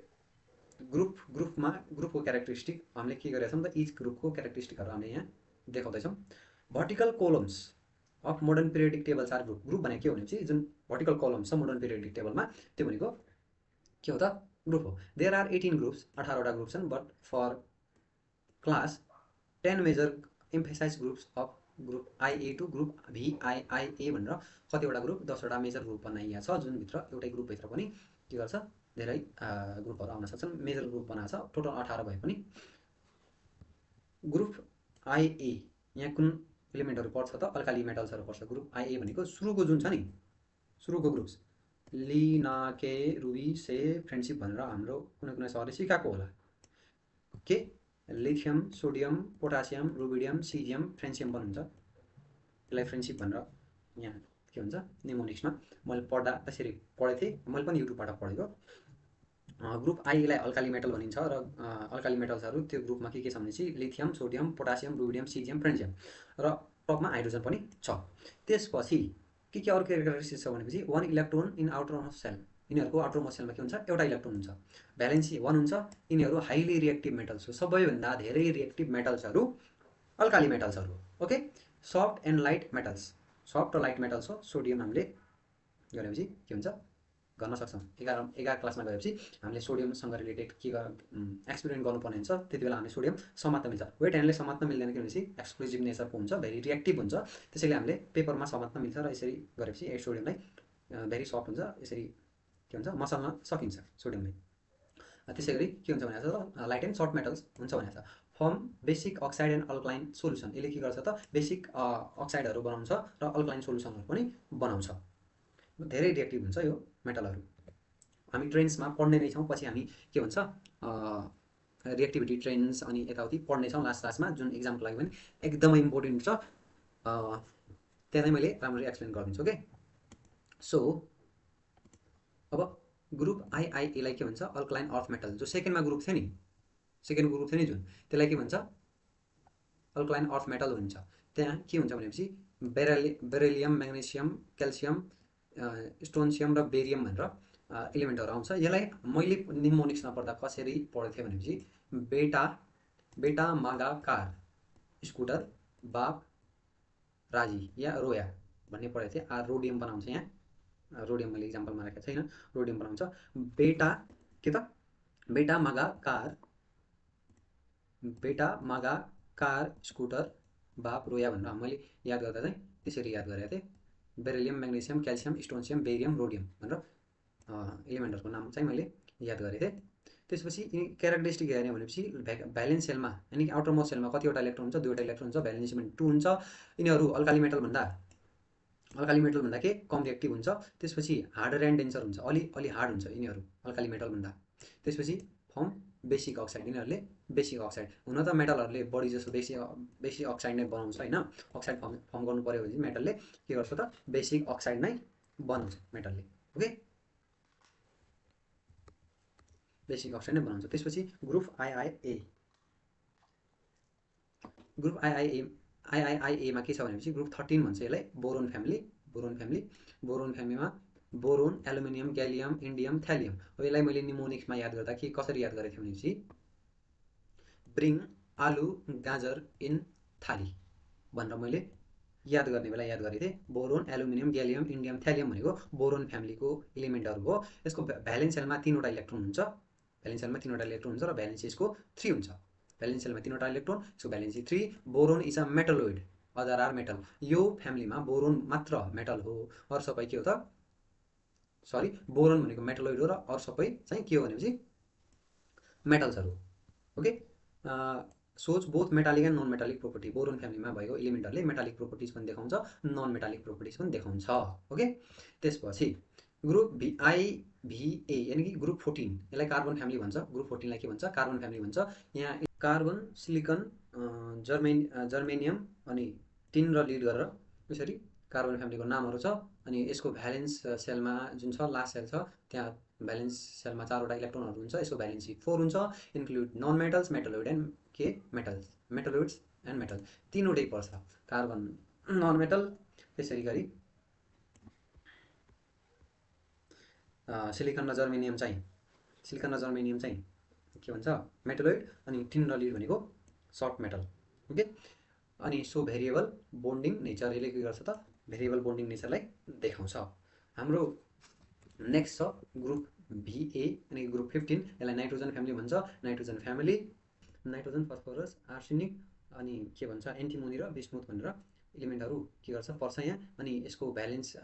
ग्रुपको क्यारेक्टरिस्टिक हामीले के गरेका छौँ त, इच ग्रुपको क्यारेक्टरिस्टिकहरू हामीले यहाँ देखाउँदैछौँ। Vertical columns of modern periodic tables are group भनेको के हो भनेपछि जुन भर्टिकल कलम्स छ मोडर्न पिरियोडिक टेबलमा त्यो भनेको के हो त, ग्रुप हो। देयर आर 18 ग्रुप्स, 18वटा ग्रुप छन्। But for class 10 major emphasise groups of group IA to group VIIA भनेर कतिवटा ग्रुप 10वटा मेजर ग्रुप बनाइएको छ, जुनभित्र एउटै ग्रुपभित्र पनि के गर्छ धेरै ग्रुपहरू आउन सक्छन्। मेजर ग्रुप बनाएको छ, टोटल 18 भए पनि। ग्रुप IA यहाँ कुन इलिमेन्टहरू पर्छ त, अल्काली मेटल्सहरू पर्छ। ग्रुप IA भनेको सुरुको जुन छ नि, सुरुको ग्रुप्स लिनाके रुबी से फ्रेन्डसिप भनेर हाम्रो कुनै सरले सिकाएको होला। के lithium sodium potassium rubidium caesium फ्रेन्सियम पनि हुन्छ। यसलाई फ्रेन्डसिप भनेर यहाँ के भन्छ निमोनिक्समा मैले पढ्दा त्यसरी पढेको थिएँ, मैले पनि युट्युबबाट पढेको। ग्रुप आईलाई अल्काली मेटल भनिन्छ र अल्काली मेटल्सहरू त्यो ग्रुपमा के छ भनेपछि lithium sodium potassium rubidium caesium फ्रेन्सियम र टपमा हाइड्रोजन पनि छ। त्यसपछि के अरू क्यारेक्टरिस्टिक्स छ भनेपछि 1 इलेक्ट्रोन इन आउटरमोस्ट सेल, यिनीहरूको आउटरमोस्ट सेलमा के हुन्छ एउटा इलेक्ट्रोन हुन्छ। भ्यालेन्सी 1 हुन्छ। यिनीहरू हाइली रिएक्टिभ मेटल्स हो, सबैभन्दा धेरै रिएक्टिभ मेटल्सहरू अल्काली मेटल्सहरू। Okay, soft and light metals, soft र लाइट मेटल्स हो। सोडियम हामीले गरेपछि के हुन्छ गर्न सक्छौँ। 11 क्लासमा गएपछि हामीले सोडियमसँग रिलेटेड के एक्सपेरिमेन्ट गर्नुपर्ने हुन्छ। त्यति बेला हामीले सोडियम समात्न मिल्छ। वेट ह्यान्डले समात्न मिल्दैन किनभनेपछि एक्सप्लोजिभ नेचरको हुन्छ, भेरी रिएक्टिभ हुन्छ। त्यसैले हामीले पेपरमा समात्न मिल्छ र यसरी गरेपछि सोडियमलाई भेरी सफ्ट हुन्छ, यसरी के हुन्छ मसल्न सकिन्छ सोडियमलाई। त्यसै गरी के हुन्छ भनेको छ त लाइट एन्ड सर्ट मेटल्स हुन्छ भनेको छ। Form basic oxide and alkaline solution, यसले के गर्छ त बेसिक अक्साइडहरू बनाउँछ र अल्कलाइन सोल्युसनहरू पनि बनाउँछ। धेरै रिएक्टिभ हुन्छ यो मेटलहरू। हामी ट्रेन्ड्समा पढ्ने नै छौँ, पछि हामी के भन्छ रिएक्टिभिटी ट्रेन्ड्स अनि यताउति पढ्ने छौँ लास्ट क्लासमा, जुन इक्जामको लागि पनि एकदमै इम्पोर्टेन्ट छ। त्यहाँ मैले राम्ररी एक्सप्लेन गरिदिन्छु। ओके, सो अब ग्रुप आईआईएलाई के भन्छ अल्कलाइन अर्थ मेटल, जो सेकेन्डमा ग्रुप थियो नि, सेकेन्ड ग्रुप थियो नि जुन, त्यसलाई के भन्छ अल्कलाइन अर्थ मेटल भन्छ। त्यहाँ के हुन्छ भनेपछि बेरिलियम म्याग्नेसियम क्याल्सियम स्टोन्सियम र बेरियम भनेर इलिमेन्टहरू आउँछ। यसलाई मैले निमोनिक्समा पढ्दा कसरी पढेको थिएँ भनेपछि बेटा मागा कार स्कुटर बाप राजी या रोया भन्ने पढेको थिएँ। रोडियम बनाउँछ, यहाँ रोडियम मैले इक्जाम्पलमा राखेको छैन, रोडियम बनाउँछ। बेटा के त बेटा मागा कार बेटा मागा कार स्कुटर बाप रोया भनेर मैले याद गर्दा चाहिँ त्यसरी याद गरेको थिएँ। Beryllium magnesium calcium strontium barium rhodium भनेर एलिमेन्टहरूको नाम चाहिँ मैले याद गरेको थिएँ। त्यसपछि क्यारेक्टरिस्टिक हेर्ने भनेपछि भ्यालेन्स सेलमा यानि कि आउटर मोस्ट सेलमा कतिवटा इलेक्ट्रोन हुन्छ, 2वटा इलेक्ट्रोन हुन्छ, भ्यालेन्स इलेमेन्ट 2 हुन्छ। यिनीहरू अल्काली मेटलभन्दा के कम रिएक्टिभ हुन्छ। त्यसपछि हार्डर एन्ड डेन्सर हुन्छ, अलि हार्ड हुन्छ यिनीहरू अल्काली मेटलभन्दा। त्यसपछि फर्म बेसिक अक्साइड, यिनीहरूले बेसिक अक्साइड। हुन त मेटलहरूले बढी जसो बेसिक अक्साइड नै बनाउँछ होइन, अक्साइड फर्म गर्नु पऱ्यो भने मेटलले के गर्छ त बेसिक अक्साइड नै बनाउँछ मेटलले। ओके, बेसिक अक्साइड नै बनाउँछ। त्यसपछि ग्रुप आइआइए, ग्रुप आइआइआईएमा के छ भनेपछि ग्रुप 13 भन्छ यसलाई, बोरोन फ्यामिलीमा बोरोन, एल्युमिनियम, ग्यालियम, इन्डियम, थ्यालियम। अब यसलाई मैले निमोनिक्समा याद गर्दा के कसरी याद गरेको थिएँ भनेपछि ब्रिङ आलु गाजर इन थाली भनेर मैले याद गर्ने बेला याद गरेको थिएँ। बोरोन, एल्युमिनियम, ग्यालियम, इन्डियम, थ्यालियम भनेको बोरोन फ्यामिलीको इलिमेन्टहरू हो। यसको भ्यालेन्स सेलमा 3वटा इलेक्ट्रोन हुन्छ, भ्यालेन्स सेलमा 3वटा इलेक्ट्रोन हुन्छ र भ्यालेन्स यसको 3 हुन्छ। भ्यालेन्स सेलमा 3वटा इलेक्ट्रोन, यसको valence 3। Boron is a metalloid, other are metal. यो फ्यामिलीमा बोरोन मात्र मेटल हो, अरू सबै के हो त सरी बोरोन भनेको मेटलोइड हो र अरू सबै चाहिँ के हो भनेपछि मेटल्सहरू। Okay, shows both metallic and non metallic property. Boron फ्यामिलीमा भएको इलिमेन्टहरूले मेटालिक प्रोपर्टिज पनि देखाउँछ, नन मेटालिक प्रोपर्टिज पनि देखाउँछ। ओके, त्यसपछि ग्रुप आइभिए यानि कि ग्रुप 14, यसलाई कार्बन फ्यामिली भन्छ। ग्रुप 14लाई के भन्छ? कार्बन फ्यामिली भन्छ। यहाँ कार्बन, सिलिकन, जर्मेनियम अनि टिन र लिड गरेर यसरी कार्बन फ्यामिलीको नामहरू छ। अनि यसको भ्यालेन्स सेलमा जुन छ लास्ट सेल छ त्यहाँ भ्यालेन्स सेलमा 4वटा इलेक्ट्रोनहरू हुन्छ। यसको भ्यालेन्स 4 हुन्छ। Include non metals, metalloid and के मेटलोइड्स एन्ड मेटल, 3वटै पर्छ। कार्बन, नन मेटल, त्यसरी गरी सिलिकन र जर्मेनियम चाहिँ के भन्छ मेटलोइड, अनि टिन र लिड भनेको सर्ट मेटल। ओके, अनि सो भेरिएबल बोन्डिङ नेचर, यसले के गर्छ त भेरिएबल बोन्डिङ नेचरलाई देखाउँछ। हाम्रो नेक्स्ट छ ग्रुप भिए यानि ग्रुप 15, यसलाई नाइट्रोजन फ्यामिली भन्छ। Nitrogen family nitrogen, phosphorus, arsenic अनि के भन्छ एन्टिमोनी र बिस्मुथ भनेर इलिमेन्टहरू के गर्छ पर्छ यहाँ। अनि यसको भ्यालेन्स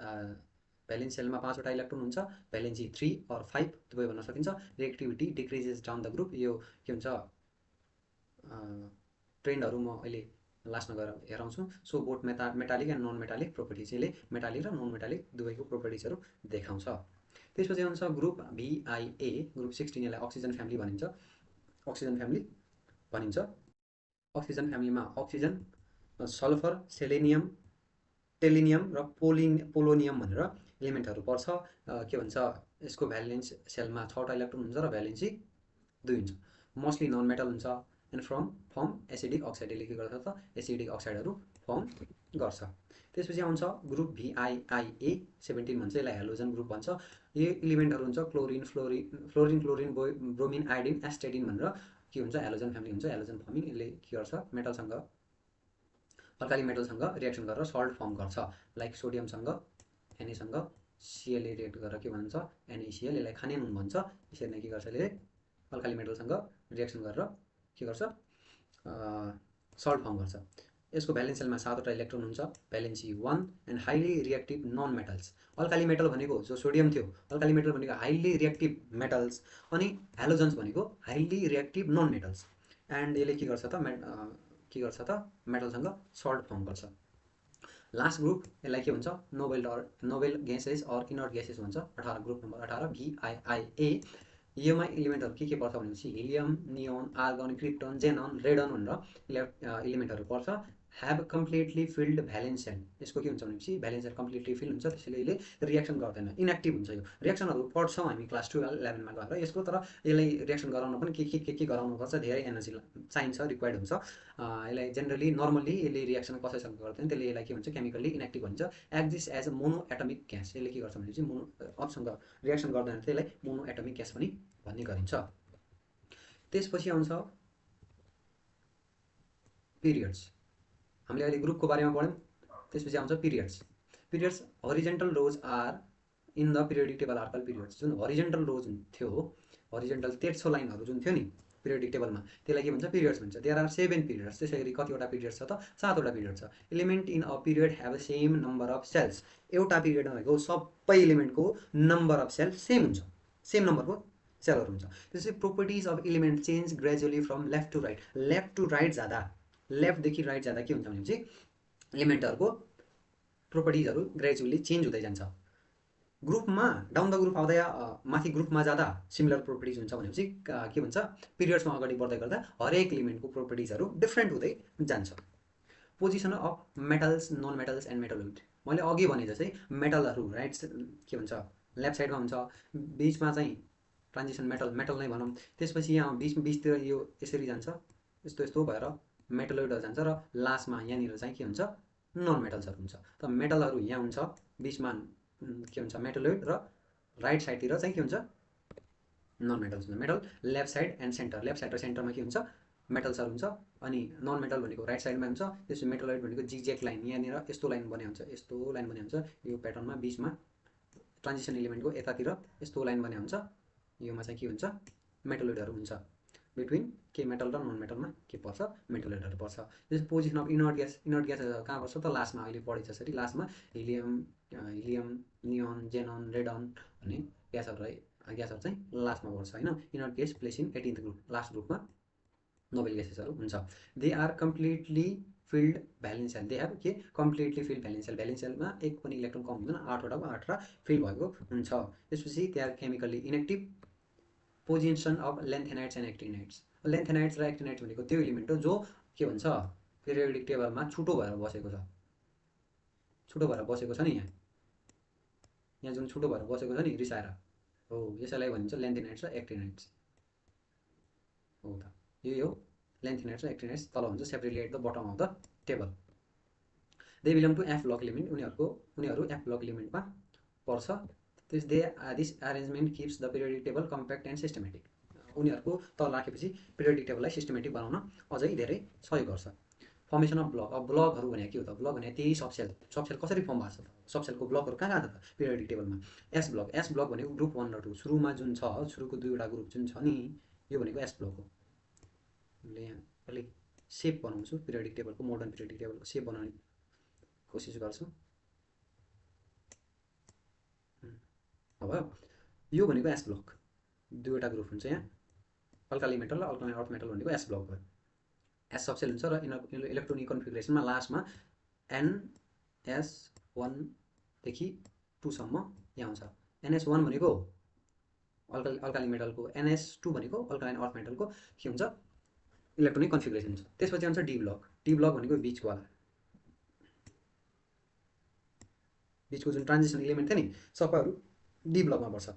सेलमा 5वटा इलेक्ट्रोन हुन्छ, भ्यालेन्स 3 और 5 दुवै भन्न सकिन्छ। Reactivity decreases down the group, यो के हुन्छ ट्रेन्डहरू म अहिले लास्टमा गएर हेराउँछु। So both metallic and non metallic properties, यसले मेटालिक र नन मेटालिक दुवैको प्रोपर्टिजहरू देखाउँछ। त्यसपछि आउँछ ग्रुप भिआइए, ग्रुप 16, यसलाई अक्सिजन फ्यामिली भनिन्छ। अक्सिजन फ्यामिलीमा अक्सिजन, सल्फर, सेलेनियम, टेलिनियम र पोलोनियम भनेर इलिमेन्टहरू पर्छ। के भन्छ यसको भ्यालेन्स सेलमा 6वटा इलेक्ट्रोन हुन्छ र भ्यालेन्स 2 हुन्छ। मोस्टली नन मेटल हुन्छ एन्ड फर्म एसिडिक अक्साइड, यसले के गर्छ त एसिडिक अक्साइडहरू फर्म गर्छ। त्यसपछि आउँछ ग्रुप भिआइआइए 17 भन्छ, यसलाई हेलोजन ग्रुप भन्छ। यो इलिमेन्टहरू हुन्छ क्लोरिन, क्लोरिन, ब्रोमिन, आयोडिन, एस्टेडिन भनेर के हुन्छ हेलोजन फ्यामिली हुन्छ। हेलोजन फर्मिङ, यसले के गर्छ मेटलसँग अल्काली मेटलसँग रिएक्सन गरेर सल्ट फर्म गर्छ। लाइक सोडियमसँग एनएसँग सिएलले रिएक्ट गरेर के भन्छ NaCl, यसलाई खाने नुन भन्छ। यसरी नै के गर्छ यसले अल्काली मेटलसँग रिएक्सन गरेर के गर्छ सल्ट फर्म गर्छ। यसको भ्यालेन्स सेलमा 7वटा इलेक्ट्रोन हुन्छ, valence 1 and highly reactive non metals. Alkali metal भनेको जो सोडियम थियो, अल्काली मेटल भनेको हाइली रिएक्टिभ मेटल्स, अनि हेलोजन्स भनेको highly reactive non metals. And यसले के गर्छ त मेटलसँग सल्ट फर्म गर्छ। लास्ट ग्रुप यसलाई के भन्छ noble gases or inert gases भन्छ। 18 ग्रुप नम्बर 18 भिआइआइए। योमा इलिमेन्टहरू के पर्छ भनेपछि helium, neon, argon, krypton, xenon, radon भनेर इलिमेन्टहरू पर्छ। Have completely filled valence shell, यसको के हुन्छ भनेपछि भ्यालेन्स सेल कम्प्लिटली फिल हुन्छ, त्यसैले यसले रिएक्सन गर्दैन, इनएक्टिभ हुन्छ। यो रिएक्सनहरू पढ्छौँ हामी क्लास 12-11मा गएर यसको, तर यसलाई रिएक्सन गराउन पनि के गराउनुपर्छ, धेरै एनर्जी चाहिन्छ, रिक्वायर्ड हुन्छ। यसलाई जेनरली नर्मल्ली यसले रिएक्सन कसैसँग गर्दैन, त्यसले यसलाई के भन्छ केमिकल्ली इनएक्टिभ भन्छ। Exist as a mono atomic gas, यसले के गर्छ भनेपछि अरूसँग रिएक्सन गर्दैन, त्यसलाई मोनो एटमिक ग्यास पनि भन्ने गरिन्छ। त्यसपछि आउँछ पिरियड्स, हामीले अहिले ग्रुपको बारेमा पढ्यौँ। त्यसपछि आउँछ periods. Horizontal rows are in the periodic table are called periods. जुन हरिजेन्टल रोज थियो, हरिजेन्टल तेर्सो लाइनहरू जुन थियो नि, पिरियोडिक टेबलमा, त्यसलाई के भन्छ पिरियड्स भन्छ। There are 7 periods. त्यसै गरी कतिवटा पिरियड्स छ त 7वटा पिरियड छ। Element in a period have same number of shells. एउटा पिरियडमा भएको सबै एलिमेन्टको नम्बर अफ सेल सेम हुन्छ, सेम नम्बरको सेलहरू हुन्छ। त्यसपछि properties of element change gradually from left to right. Left to right जाँदा, लेफ्टदेखि राइट जाँदा के हुन्छ भनेपछि एलिमेन्टहरूको प्रोपर्टिजहरू ग्रेजुअली चेन्ज हुँदै जान्छ। ग्रुपमा डाउन द ग्रुप आउँदा माथि ग्रुपमा जाँदा सिमिलर प्रोपर्टिज हुन्छ भनेपछि के भन्छ पिरियड्समा अगाडि बढ्दै गर्दा हरेक एलिमेन्टको प्रोपर्टिजहरू डिफ्रेन्ट हुँदै जान्छ। Position of metals, non metals and metalloid. मैले अघि भने जस्तै मेटलहरू राइट के भन्छ लेफ्ट साइडमा हुन्छ, बिचमा चाहिँ ट्रान्जिसन मेटल नै भनौँ। त्यसपछि यहाँ बिचतिर यो यसरी जान्छ, यस्तो यस्तो भएर मेटलोइडहरू जान्छ र लास्टमा यहाँनिर चाहिँ के हुन्छ नन मेटल्सहरू हुन्छ। त मेटलहरू यहाँ हुन्छ, बिचमा के हुन्छ मेटलोइड र राइट साइडतिर चाहिँ के हुन्छ नन मेटल्स हुन्छ। Metal left side and centre, left side र सेन्टरमा के हुन्छ मेटल्सहरू हुन्छ, अनि नन मेटल भनेको राइट साइडमा हुन्छ। त्यसपछि मेटलोइड भनेको जिगज्याग लाइन, यहाँनिर यस्तो लाइन बने हुन्छ, यस्तो लाइन बने हुन्छ यो प्याटर्नमा, बिचमा ट्रान्जिसन एलिमेन्टको यतातिर यस्तो लाइन बने हुन्छ, योमा चाहिँ के हुन्छ मेटलोइडहरू हुन्छ। बिट्विन के मेटल र नन मेटलमा के पर्छ मेटलोइडहरू पर्छ। त्यसपछि position of inert gas, inert gas कहाँ पर्छ त लास्टमा, अहिले पढे जसरी लास्टमा हिलियम, नियोन, जेनन, रेडन भन्ने ग्यासहरू चाहिँ लास्टमा पर्छ होइन। Inert gas place in 18th group, last ग्रुपमा नोबेल ग्यासेसहरू हुन्छ। They are completely filled valence shell, they have के completely filled valence shell, valence सेलमा एक पनि इलेक्ट्रोन कम हुँदैन, 8वटाको 8वटा फिल्ड भएको हुन्छ। त्यसपछि they are chemically inactive. Position of lanthanides and actinides. Lanthanides र एक्टिनाइट्स भनेको त्यो एलिमेन्ट हो जो के भन्छ पिरियोडिक टेबलमा छुटो भएर बसेको छ, छुटो भएर बसेको छ नि, यहाँ जुन छुटो भएर बसेको छ नि रिसाएर हो, यसैलाई भनिन्छ लेन्थेनाइट्स र एक्टिनाइट्स हो त। यही हो लेन्थेनाइट्स र एक्टिनाइट्स। तल हुन्छ separately at the bottom of the table. They belong to F block element, उनीहरू एफ ब्लक एलिमेन्टमा पर्छ। This arrangement keeps the periodic table compact and systematic. उनीहरूको तल राखेपछि पिरियोडिक टेबललाई सिस्टमेटिक बनाउन अझै धेरै सहयोग गर्छ। Formation of block. अब ब्लकहरू भने के हो त, ब्लक भने त्यही सबसेल, सबसेल कसरी फर्म भएको छ त, सबसेलको ब्लकहरू कहाँ छ त पिरियोडिक टेबलमा। एस ब्लक भनेको ग्रुप 1 र 2, सुरुमा जुन छ सुरुको 2वटा ग्रुप जुन छ नि यो भनेको एस ब्लक हो। यहाँ अलिक सेप बनाउँछु पिरियोडिक टेबलको, मोडर्न पिरियोडिक टेबलको सेप बनाउने कोसिस गर्छु। अब यो भनेको एस ब्लक, 2वटा ग्रुप हुन्छ यहाँ, अल्काली मेटल र अल्कालाइन अर्थ मेटल भनेको एस ब्लक भयो। एस सबसेल हुन्छ र इलेक्ट्रोनिक कन्फिगरेसनमा लास्टमा NS1 देखि 2 सम्म यहाँ हुन्छ। NS1 भनेको अल्काली मेटलको, NS2 भनेको अल्कालाइन अर्थ मेटलको के हुन्छ इलेक्ट्रोनिक कन्फिगरेसन हुन्छ। त्यसपछि आउँछ डी ब्लक। डी ब्लक भनेको बिचकोवाला, बिचको जुन ट्रान्जिसन एलिमेन्ट थियो नि सबैहरू डी ब्लकमा पर्छ।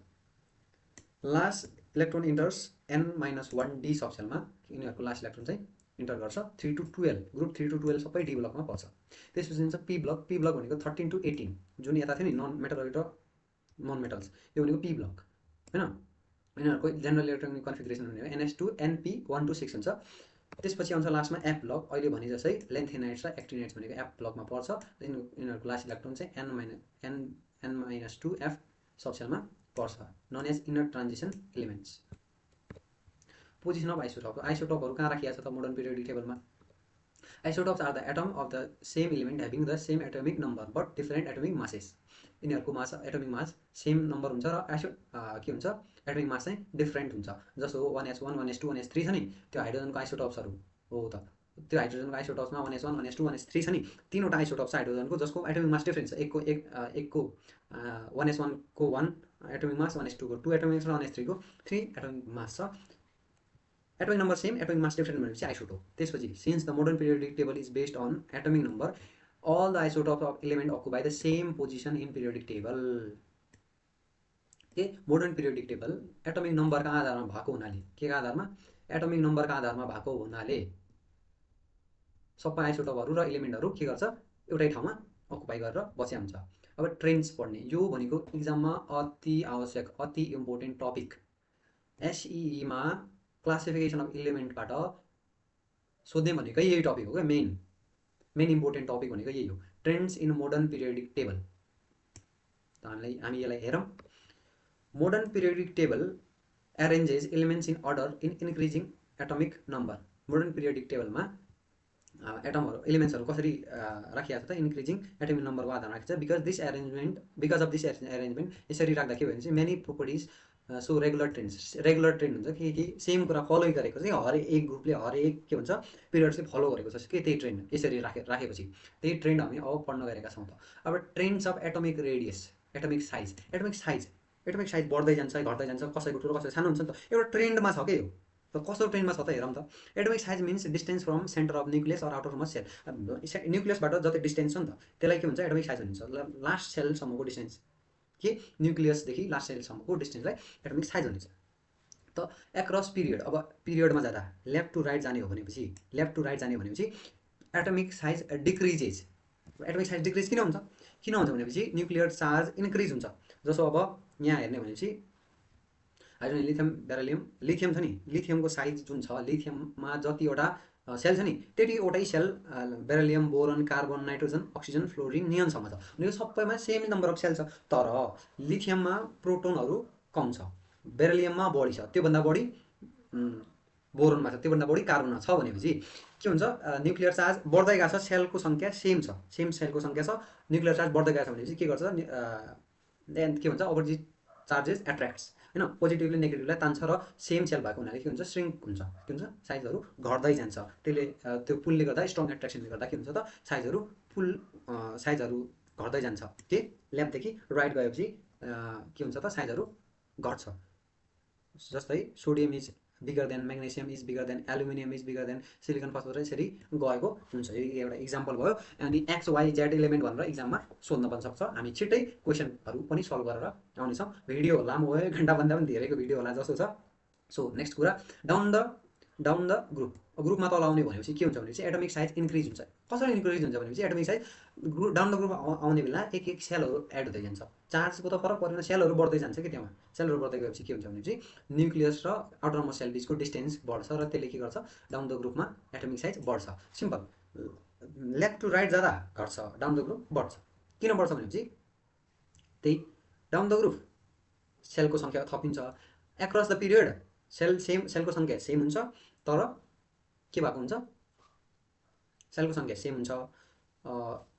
Last electron enters N-1 d सबसेलमा, यिनीहरूको लास्ट इलेक्ट्रोन चाहिँ इन्टर गर्छ। 3 to 12 ग्रुप 3 to 12 सबै डी ब्लकमा पर्छ। त्यसपछि हुन्छ पी ब्लक। पी ब्लक भनेको 13 to 18 जुन यता थियो नि नन मेटलोइड र नन मेटल्स, यो भनेको पी ब्लक होइन। यिनीहरूको जेनरल इलेक्ट्रोनिक कन्फिगरेसन भनेको NS2 NP1 to 6 हुन्छ। त्यसपछि आउँछ लास्टमा एफ ब्लक। अहिले भने जस्तै लेन्थेनाइट्स र एक्टिनाइट्स भनेको एफ ब्लकमा पर्छ। यिनीहरूको लास्ट इलेक्ट्रोन चाहिँ N-2 एफ सबसेलमा पर्छ, known as inner transition elements. Position of isotope. आइसोटपहरू कहाँ राखिएको छ त मोडर्न पिरियोडिक टेबलमा। Isotopes are the atom of the same element having the same atomic number but different atomic masses. यिनीहरूको mass atomic mass same number हुन्छ र के हुन्छ एटोमिक मास चाहिँ डिफरेन्ट हुन्छ। जस्तो 1s1 1s2 1s3 छ नि, त्यो हाइड्रोजनको आइसोटप्सहरू हो त। त्यो हाइड्रोजनको आइसोटप्समा 1s1 1s2 1s3 छ नि, 3वटा आइसोटप्स छ हाइड्रोजनको जसको एटोमिक मास डिफरेन्ट छ। एकको 1s1 को 1 एटोमिक मास, 1s2 को 2 एटोमिक मास र 1s3 को 3 एटोमिक मास छ। Atomic number same, atomic mass different भनेपछि आइसोटोप। त्यसपछि since the modern periodic table is based an atomic number, all the isotopes of element occupy the same position in periodic table. के modern periodic table atomic नम्बरका आधारमा भएको हुनाले, के का आधारमा atomic नम्बरका आधारमा भएको हुनाले सबै आइसोटोपहरू र एलिमेन्टहरू के गर्छ एउटै ठाउँमा अकुपाई गरेर बसेको हुन्छ। अब ट्रेन्ड्स पढ्ने, यो भनेको एक्जाममा अति आवश्यक अति इम्पोर्टेन्ट टपिक। SEE मा क्लासिफिकेसन अफ एलिमेन्टबाट सोध्ने भनेकै यही टपिक हो क्या। मेन इम्पोर्टेन्ट टपिक भनेको यही हो, trends in modern periodic table. त हामी यसलाई हेरौँ। Modern periodic table arranges elements in order in increasing atomic number modern periodic टेबलमा एटमहरू एलिमेन्ट्सहरू कसरी राखिएको छ त इन्क्रिजिङ एटमिक नम्बरको आधारमा राखिन्छ बिकज अफ दिस एरेन्जमेन्ट यसरी राख्दा के भयो भने चाहिँ many properties show regular trend हुन्छ कि सेम कुरा फलो गरेको चाहिँ हरेक ग्रुपले हरेक के भन्छ पिरियड्सले फलो गरेको छ कि त्यही ट्रेन्ड यसरी राखेपछि त्यही ट्रेन्ड हामी अब पढ्न गएका छौँ त। अब trends of atomic radius atomic size बढ्दै जान्छ घट्दै जान्छ कसैको ठुलो कसैको सानो हुन्छ नि त एउटा ट्रेन्डमा छ के हो त कस्तो ट्रेन्डमा छ त हेरौँ त। Atomic size means distance from centre of nucleus or outer most shell न्युक्लियसबाट जति डिस्टेन्स छ नि त त्यसलाई के भन्छ एटमिक साइज भनिन्छ लास्ट सेलसम्मको डिस्टेन्स के न्युक्लियसदेखि लास्ट सेलसम्मको डिस्टेन्सलाई एटमिक साइज भनिन्छ त। एक्रस पिरियड अब पिरियडमा जाँदा लेफ्ट टु राइट जाने भनेपछि atomic size decreases. Atomic size decrease किन हुन्छ भनेपछि न्युक्लियर चार्ज इन्क्रिज हुन्छ। जसो अब यहाँ हेर्ने भनेपछि हाइड्रोजन लिथियम बेरिलियम लिथियम छ नि लिथियमको साइज जुन छ लिथियममा जतिवटा सेल छ नि त्यतिवटै shell beryllium boron carbon nitrogen oxygen fluorine नियनसम्म छ अनि यो सबैमा सेम नम्बर अफ सेल छ। तर लिथियममा प्रोटोनहरू कम छ बेरिलियममा बढी छ त्योभन्दा बढी बोरोनमा छ त्योभन्दा बढी कार्बनमा छ भनेपछि के हुन्छ न्युक्लियर चार्ज बढ्दै गएको छ सेलको सङ्ख्या सेम सेलको सङ्ख्या छ न्युक्लियर चार्ज बढ्दै गएको छ भनेपछि के गर्छ देन के भन्छ अपोजिट चार्जेस एट्र्याक्ट्स होइन पोजिटिभली नेगेटिभलाई तान्छ र सेम सेल भएको हुनाले के हुन्छ श्रिङ्क हुन्छ के हुन्छ साइजहरू घट्दै जान्छ। त्यसले त्यो पुलले गर्दा स्ट्रङ एट्र्याक्सनले गर्दा के हुन्छ त साइजहरू घट्दै जान्छ के लेफ्टदेखि राइट गएपछि के हुन्छ त साइजहरू घट्छ। जस्तै sodium is bigger than magnesium is bigger than aluminium is bigger than silicon phosphorus यसरी गएको हुन्छ। यो एउटा इक्जाम्पल भयो अनि एक्स वाइ जेड इलिमेन्ट भनेर इक्जाममा सोध्न पनि सक्छ। हामी छिट्टै क्वेसनहरू पनि सल्भ गरेर आउनेछौँ। भिडियो लामो भयो घन्टाभन्दा पनि धेरैको भिडियो होला जस्तो छ। सो नेक्स्ट कुरा डाउन द ग्रुपमा तल आउने भनेपछि के हुन्छ भनेपछि एटमिक साइज इन्क्रिज हुन्छ। कसरी इन्क्रिज हुन्छ भनेपछि atomic size down the group आउने बेला एक सेलहरू एड हुँदै जान्छ चार्जको त फरक परेन सेलहरू बढ्दै जान्छ कि त्यहाँ सेलहरू बढ्दै गएपछि के हुन्छ भनेपछि न्युक्लियस र आउटरमोस्ट सेल बिचको डिस्टेन्स बढ्छ र त्यसले के गर्छ डाउन द ग्रुपमा एटमिक साइज बढ्छ। सिम्पल लेफ्ट टु राइट जाँदा घट्छ डाउन द ग्रुप बढ्छ। किन बढ्छ भनेपछि त्यही डाउन द ग्रुप सेलको सङ्ख्या थपिन्छ एक्रस द पिरियड सेलको सङ्ख्या सेम हुन्छ तर के भएको हुन्छ सेलको सङ्ख्या सेम हुन्छ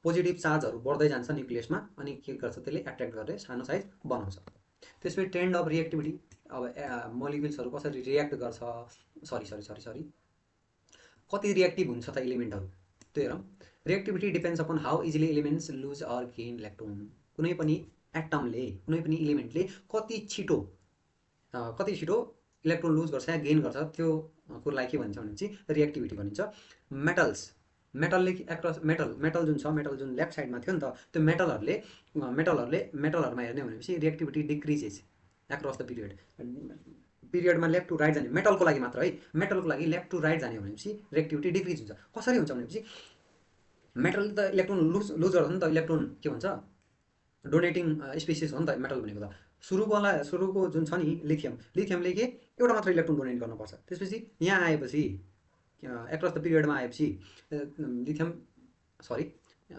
पोजिटिभ चार्जहरू बढ्दै जान्छ न्युक्लियसमा अनि के गर्छ त्यसले एट्र्याक्ट गरेर सानो साइज बनाउँछ। त्यसपछि ट्रेन्ड अफ रिएक्टिभिटी अब मोलिक्युल्सहरू कसरी रिएक्ट गर्छ सरी कति रिएक्टिभ हुन्छ त इलिमेन्टहरू त्यो हेरौँ। Reactivity depends upon how easily elements lose or gain electron. कुनै पनि एटमले कुनै पनि इलिमेन्टले कति छिटो इलेक्ट्रोन लुज गर्छ या गेन गर्छ त्यो कुरालाई के भन्छ भनेपछि रिएक्टिभिटी भनिन्छ। मेटलले एक्रस मेटल जुन छ मेटल जुन लेफ्ट साइडमा थियो नि त त्यो मेटलहरूमा हेर्ने भनेपछि रिएक्टिभिटी डिक्रिजेस एक्रस द पिरियडमा लेफ्ट टु राइट जाने मेटलको लागि मात्र है मेटलको लागि लेफ्ट टु राइट जाने भनेपछि रिएक्टिभिटी डिक्रिज हुन्छ। कसरी हुन्छ भनेपछि मेटल त इलेक्ट्रोन लुज गर्छ नि त इलेक्ट्रोन के भन्छ डोनेटिङ स्पेसिस हो नि त मेटल भनेको त सुरुको जुन छ नि लिथियमले के एउटा मात्र इलेक्ट्रोन डोनेट गर्नुपर्छ। त्यसपछि यहाँ आएपछि एक्रस द पिरियडमा आएपछि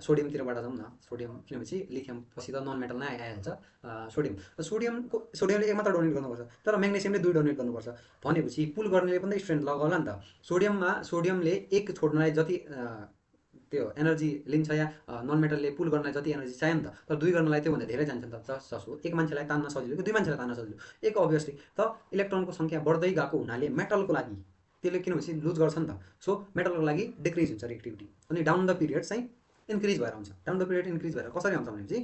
सोडियमतिरबाट जाउँ न सोडियम किनभने लिथियम पछि त नन मेटल नै आइहाल्छ। सोडियमले एक मात्र डोनेट गर्नुपर्छ तर म्याग्नेसियमले 2 डोनेट गर्नुपर्छ भनेपछि पुल गर्नेले पनि स्ट्रेन्थ लगाउला नि त। सोडियमले एक छोड्नलाई जति त्यो एनर्जी लिन्छ या नन मेटलले पुल गर्नलाई जति एनर्जी चाहियो नि त तर 2 गर्नलाई त्योभन्दा धेरै जान्छ नि त। जसो एक मान्छेलाई तान्न सजिलो कि 2 मान्छेलाई तान्न सजिलो एक अभियसली त इलेक्ट्रोनको सङ्ख्या बढ्दै गएको हुनाले मेटलको लागि त्यसले किनभने लुज गर्छ नि त सो मेटलको लागि डिक्रिज हुन्छ रिएक्टिभिटी अनि डाउन द पिरियड चाहिँ इन्क्रिज भएर आउँछ। डाउन द पिरियड इन्क्रिज भएर कसरी आउँछ भनेपछि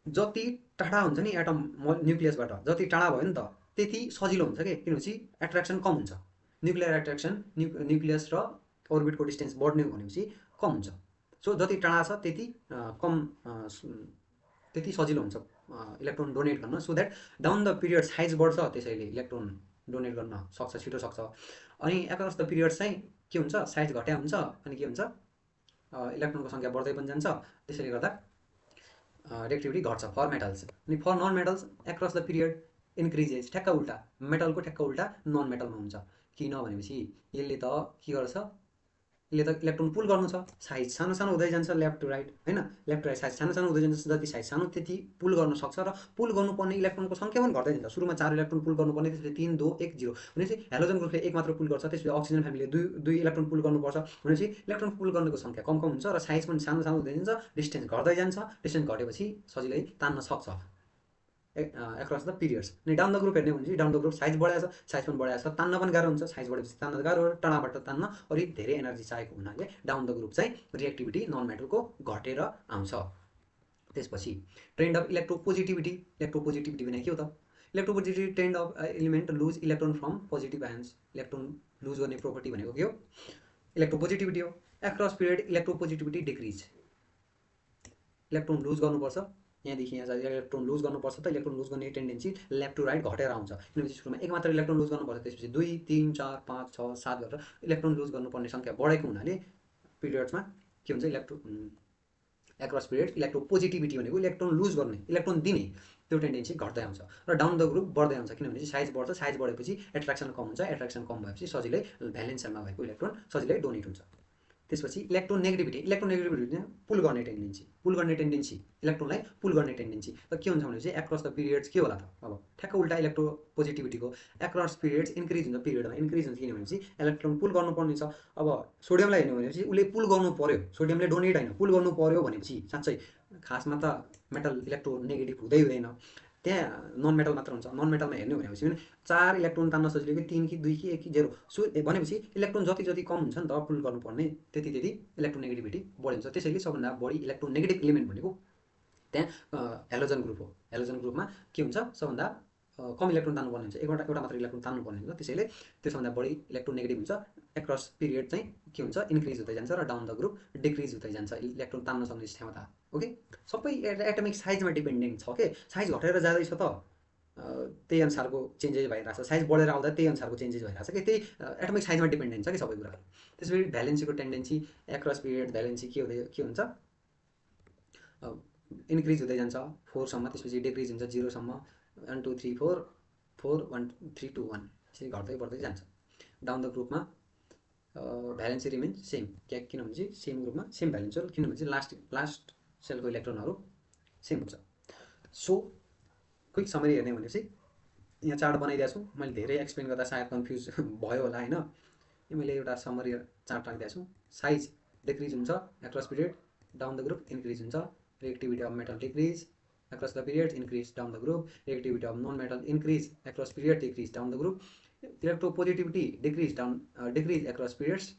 जति टाढा हुन्छ नि एटम न्युक्लियसबाट जति टाढा भयो नि त त्यति सजिलो हुन्छ कि किनभने एट्र्याक्सन कम हुन्छ न्युक्लियर एट्र्याक्सन न्युक्लियस र अर्बिटको डिस्टेन्स बढ्ने भनेपछि कम हुन्छ। सो जति टाढा छ त्यति सजिलो हुन्छ इलेक्ट्रोन डोनेट गर्न so that down the period size बढ्छ त्यसैले इलेक्ट्रोन डोनेट गर्न सक्छ छिटो सक्छ। अनि एक्रस द पिरियड चाहिँ के हुन्छ साइज घट्या हुन्छ अनि के हुन्छ इलेक्ट्रोनको सङ्ख्या बढ्दै पनि जान्छ त्यसैले गर्दा रिएक्टिभिटी घट्छ फर मेटल्स। अनि for non metals across the period increases ठ्याक्क उल्टा मेटलको ठ्याक्क उल्टा नन मेटलमा हुन्छ। किन भनेपछि यसले त के गर्छ यसले त इलेक्ट्रोन पुल गर्नु छ, साइज सानो सानो हुँदै जान्छ लेफ्ट टु राइट हैन, लेफ्ट टु राइट साइज सानो सानो हुँदै जान्छ, जति साइज सानो त्यति पुल गर्न सक्छ र पुल गर्नुपर्ने इलेक्ट्रोनको सङ्ख्या पनि घट्दै जान्छ। सुरुमा 4 इलेक्ट्रोन पुल गर्नुपर्ने, त्यसपछि 3 2 1 0 भनेपछि हेलोजन ग्रुपले 1 मात्र पुल गर्छ, त्यसपछि अक्सिजन फ्यामिलीले 2 इलेक्ट्रोन पुल गर्नुपर्छ भनेपछि इलेक्ट्रोन पुल गर्नेको सङ्ख्या कम हुन्छ र साइज पनि सानो सानो हुँदै जान्छ, डिस्टेन्स घट्दै जान्छ। डिस्टेन्स घटेपछि सजिलै तान्न सक्छ एक्रस द पिरियड्स। अनि डाउन द ग्रुप हेर्ने भने चाहिँ डाउन द ग्रुप साइज बढाएको छ, साइज पनि बढाएको छ, तान्न पनि गाह्रो हुन्छ, साइज बढेपछि तान्न गाह्रो, टाढाबाट तान्न अलिक धेरै एनर्जी चाहिएको हुनाले डाउन द ग्रुप चाहिँ रिएक्टिभिटी नन मेटलको घटेर आउँछ। त्यसपछि ट्रेन्ड अफ इलेक्ट्रोपोजिटिभिटी। इलेक्ट्रोपोजिटिभिटी भने के हो त? Electropositivity trend of element lose electron from positive ions. Electron lose गर्ने प्रोपर्टी भनेको के हो? इलेक्ट्रोपोजिटिभिटी हो। Across period electropositivity decrease. Electron lose गर्नुपर्छ, यहाँदेखि यहाँ इलेक्ट्रोन लुज गर्नुपर्छ त इलेक्ट्रोन लुज गर्ने टेन्डेन्सी लेफ्ट टु राइट घटेर आउँछ, किनभने सुरुमा एक मात्र इलेक्ट्रोन लुज गर्नुपर्छ, त्यसपछि 2 3 4 5 6 7 गरेर इलेक्ट्रोन लुज गर्नुपर्ने सङ्ख्या बढेको हुनाले पिरियड्समा के हुन्छ एक्रस पिरियड इलेक्ट्रोपोजिटिभिटी भनेको इलेक्ट्रोन लुज गर्ने, इलेक्ट्रोन दिने त्यो टेन्डेन्सी घट्दै आउँछ र डाउन द ग्रुप बढ्दै आउँछ, किनभने साइज बढ्छ, साइज बढेपछि एट्र्याक्सन कम हुन्छ, एट्र्याक्सन कम भएपछि सजिलै भ्यालेन्स सेलमा भएको इलेक्ट्रोन सजिलै डोनेट हुन्छ। त्यसपछि इलेक्ट्रोनेगेटिभिटी। इलेक्ट्रोनेगेटिभिटी पुल गर्ने टेन्डेन्सी, पुल गर्ने टेन्डेन्सी, इलेक्ट्रोनलाई पुल गर्ने टेन्डेन्सी त के हुन्छ भनेपछि एक्रस द पिरियड्स के होला त? अब ठ्याक्क उल्टा इलेक्ट्रोपोजिटिभिटीको एक्रस पिरियड्स इन्क्रिज हुन्छ, पिरियडमा इन्क्रिज हुन्छ, किनभनेपछि इलेक्ट्रोन पुल गर्नुपर्ने छ। अब सोडियमलाई हेर्नु भनेपछि उसले पुल गर्नु पर्यो, सोडियमले डोनेट होइन पुल गर्नु पर्यो भनेपछि साँच्चै खासमा त मेटल इलेक्ट्रोनेगेटिभ हुँदैन, त्यहाँ नन मेटल मात्र हुन्छ। नन मेटलमा हेर्ने भनेपछि पनि 4 इलेक्ट्रोन तान्न सजिलो कि 3 कि 2 कि 1 कि 0 भनेपछि इलेक्ट्रोन जति जति कम हुन्छ नि त पुल गर्नुपर्ने त्यति त्यति इलेक्ट्रोनेगेटिभिटी बढी हुन्छ। त्यसैले सबभन्दा बढी इलेक्ट्रोनेगेटिभ एलिमेन्ट भनेको त्यहाँ हेलोजन ग्रुप हो। हेलोजन ग्रुपमा के हुन्छ? सबभन्दा कम इलेक्ट्रोन तान्नुपर्ने हुन्छ, एउटा मात्र इलेक्ट्रोन तान्नुपर्ने हुन्छ, त्यसैले त्यसभन्दा बढी इलेक्ट्रोनेगेटिभ हुन्छ। एक्रस पिरियड चाहिँ के हुन्छ? इन्क्रिज हुँदै जान्छ र डाउन द ग्रुप डिक्रिज हुँदै जान्छ इलेक्ट्रोन तान्न सक्ने क्षमता। ओके, सबै एटमिक साइजमा डिपेन्डेन्ट छ के, साइज घटेर जाँदैछ त त्यही अनुसारको चेन्जेस भइरहेछ, साइज बढेर आउँदा त्यही अनुसारको चेन्जेस भइरहेछ कि त्यही एटमिक साइजमा डिपेन्डेन्ट छ कि सबै कुराहरू। त्यसपछि भ्यालेन्सीको टेन्डेन्सी एक्रस पिरियड भ्यालेन्सी के हुन्छ? इन्क्रिज हुँदै जान्छ 4 सम्म, त्यसपछि डिक्रिज हुन्छ 0 सम्म, 1 2 3 4 4 1 3 2 1 यसरी घट्दै बढ्दै जान्छ। डाउन द ग्रुपमा भ्यालेन्सी रिमेन्स सेम, किनभने चाहिँ सेम ग्रुपमा सेम भ्यालेन्स हो, किनभने चाहिँ लास्ट सेलको इलेक्ट्रोनहरू सेम हुन्छ। सो क्विक समरी हेर्ने भनेपछि यहाँ चार्ट बनाइदिएको छु, मैले धेरै एक्सप्लेन गर्दा सायद कन्फ्युज भयो होला होइन, यो मैले एउटा समरी चार्ट राखिदिएको छु। साइज डिक्रिज हुन्छ across period, down the group increase हुन्छ, reactivity of metal decrease across the period, increase down the group, reactivity of non-metal increase across period, decrease down the group, electropositivity decrease across periods,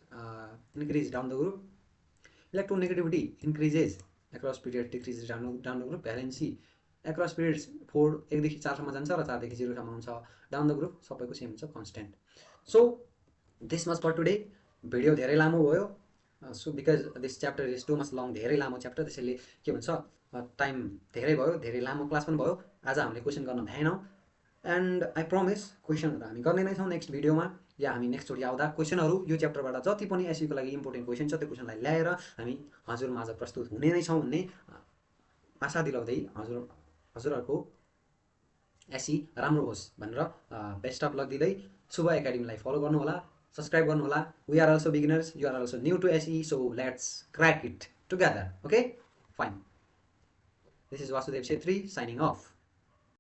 increase down the group, electronegativity increases across period, decreases down the group, valency across periods 4 1 देखि 4 सम्म जान्छ र 4 देखि 0 सम्म हुन्छ, down the group सबैको same हुन्छ constant. So this much for today. Video धेरै लामो भयो, so because this chapter is too much long, धेरै लामो च्याप्टर, त्यसैले के भन्छ टाइम धेरै भयो, धेरै लामो क्लास पनि भयो। आज हामीले क्वेसन गर्न भ्याएनौँ एन्ड आई प्रमिस क्वेसनहरू हामी गर्ने नै छौँ नेक्स्ट भिडियोमा, या हामी नेक्स्टचोटि आउँदा क्वेसनहरू यो च्याप्टरबाट जति पनि एसईको लागि इम्पोर्टेन्ट क्वेसन छ त्यो क्वेसनलाई ल्याएर हामी हजुरमाझ प्रस्तुत हुने नै छौँ भन्ने आशा दिलाउँदै हजुरहरूको एसई राम्रो होस् भनेर बेस्ट अफ लक दिँदै शुभ एकाडेमीलाई फलो गर्नुहोला, सब्सक्राइब गर्नुहोला। We are also beginners, you are also new to SE, so let's crack it together. Okay, fine. This is Vasudev Shetri signing off.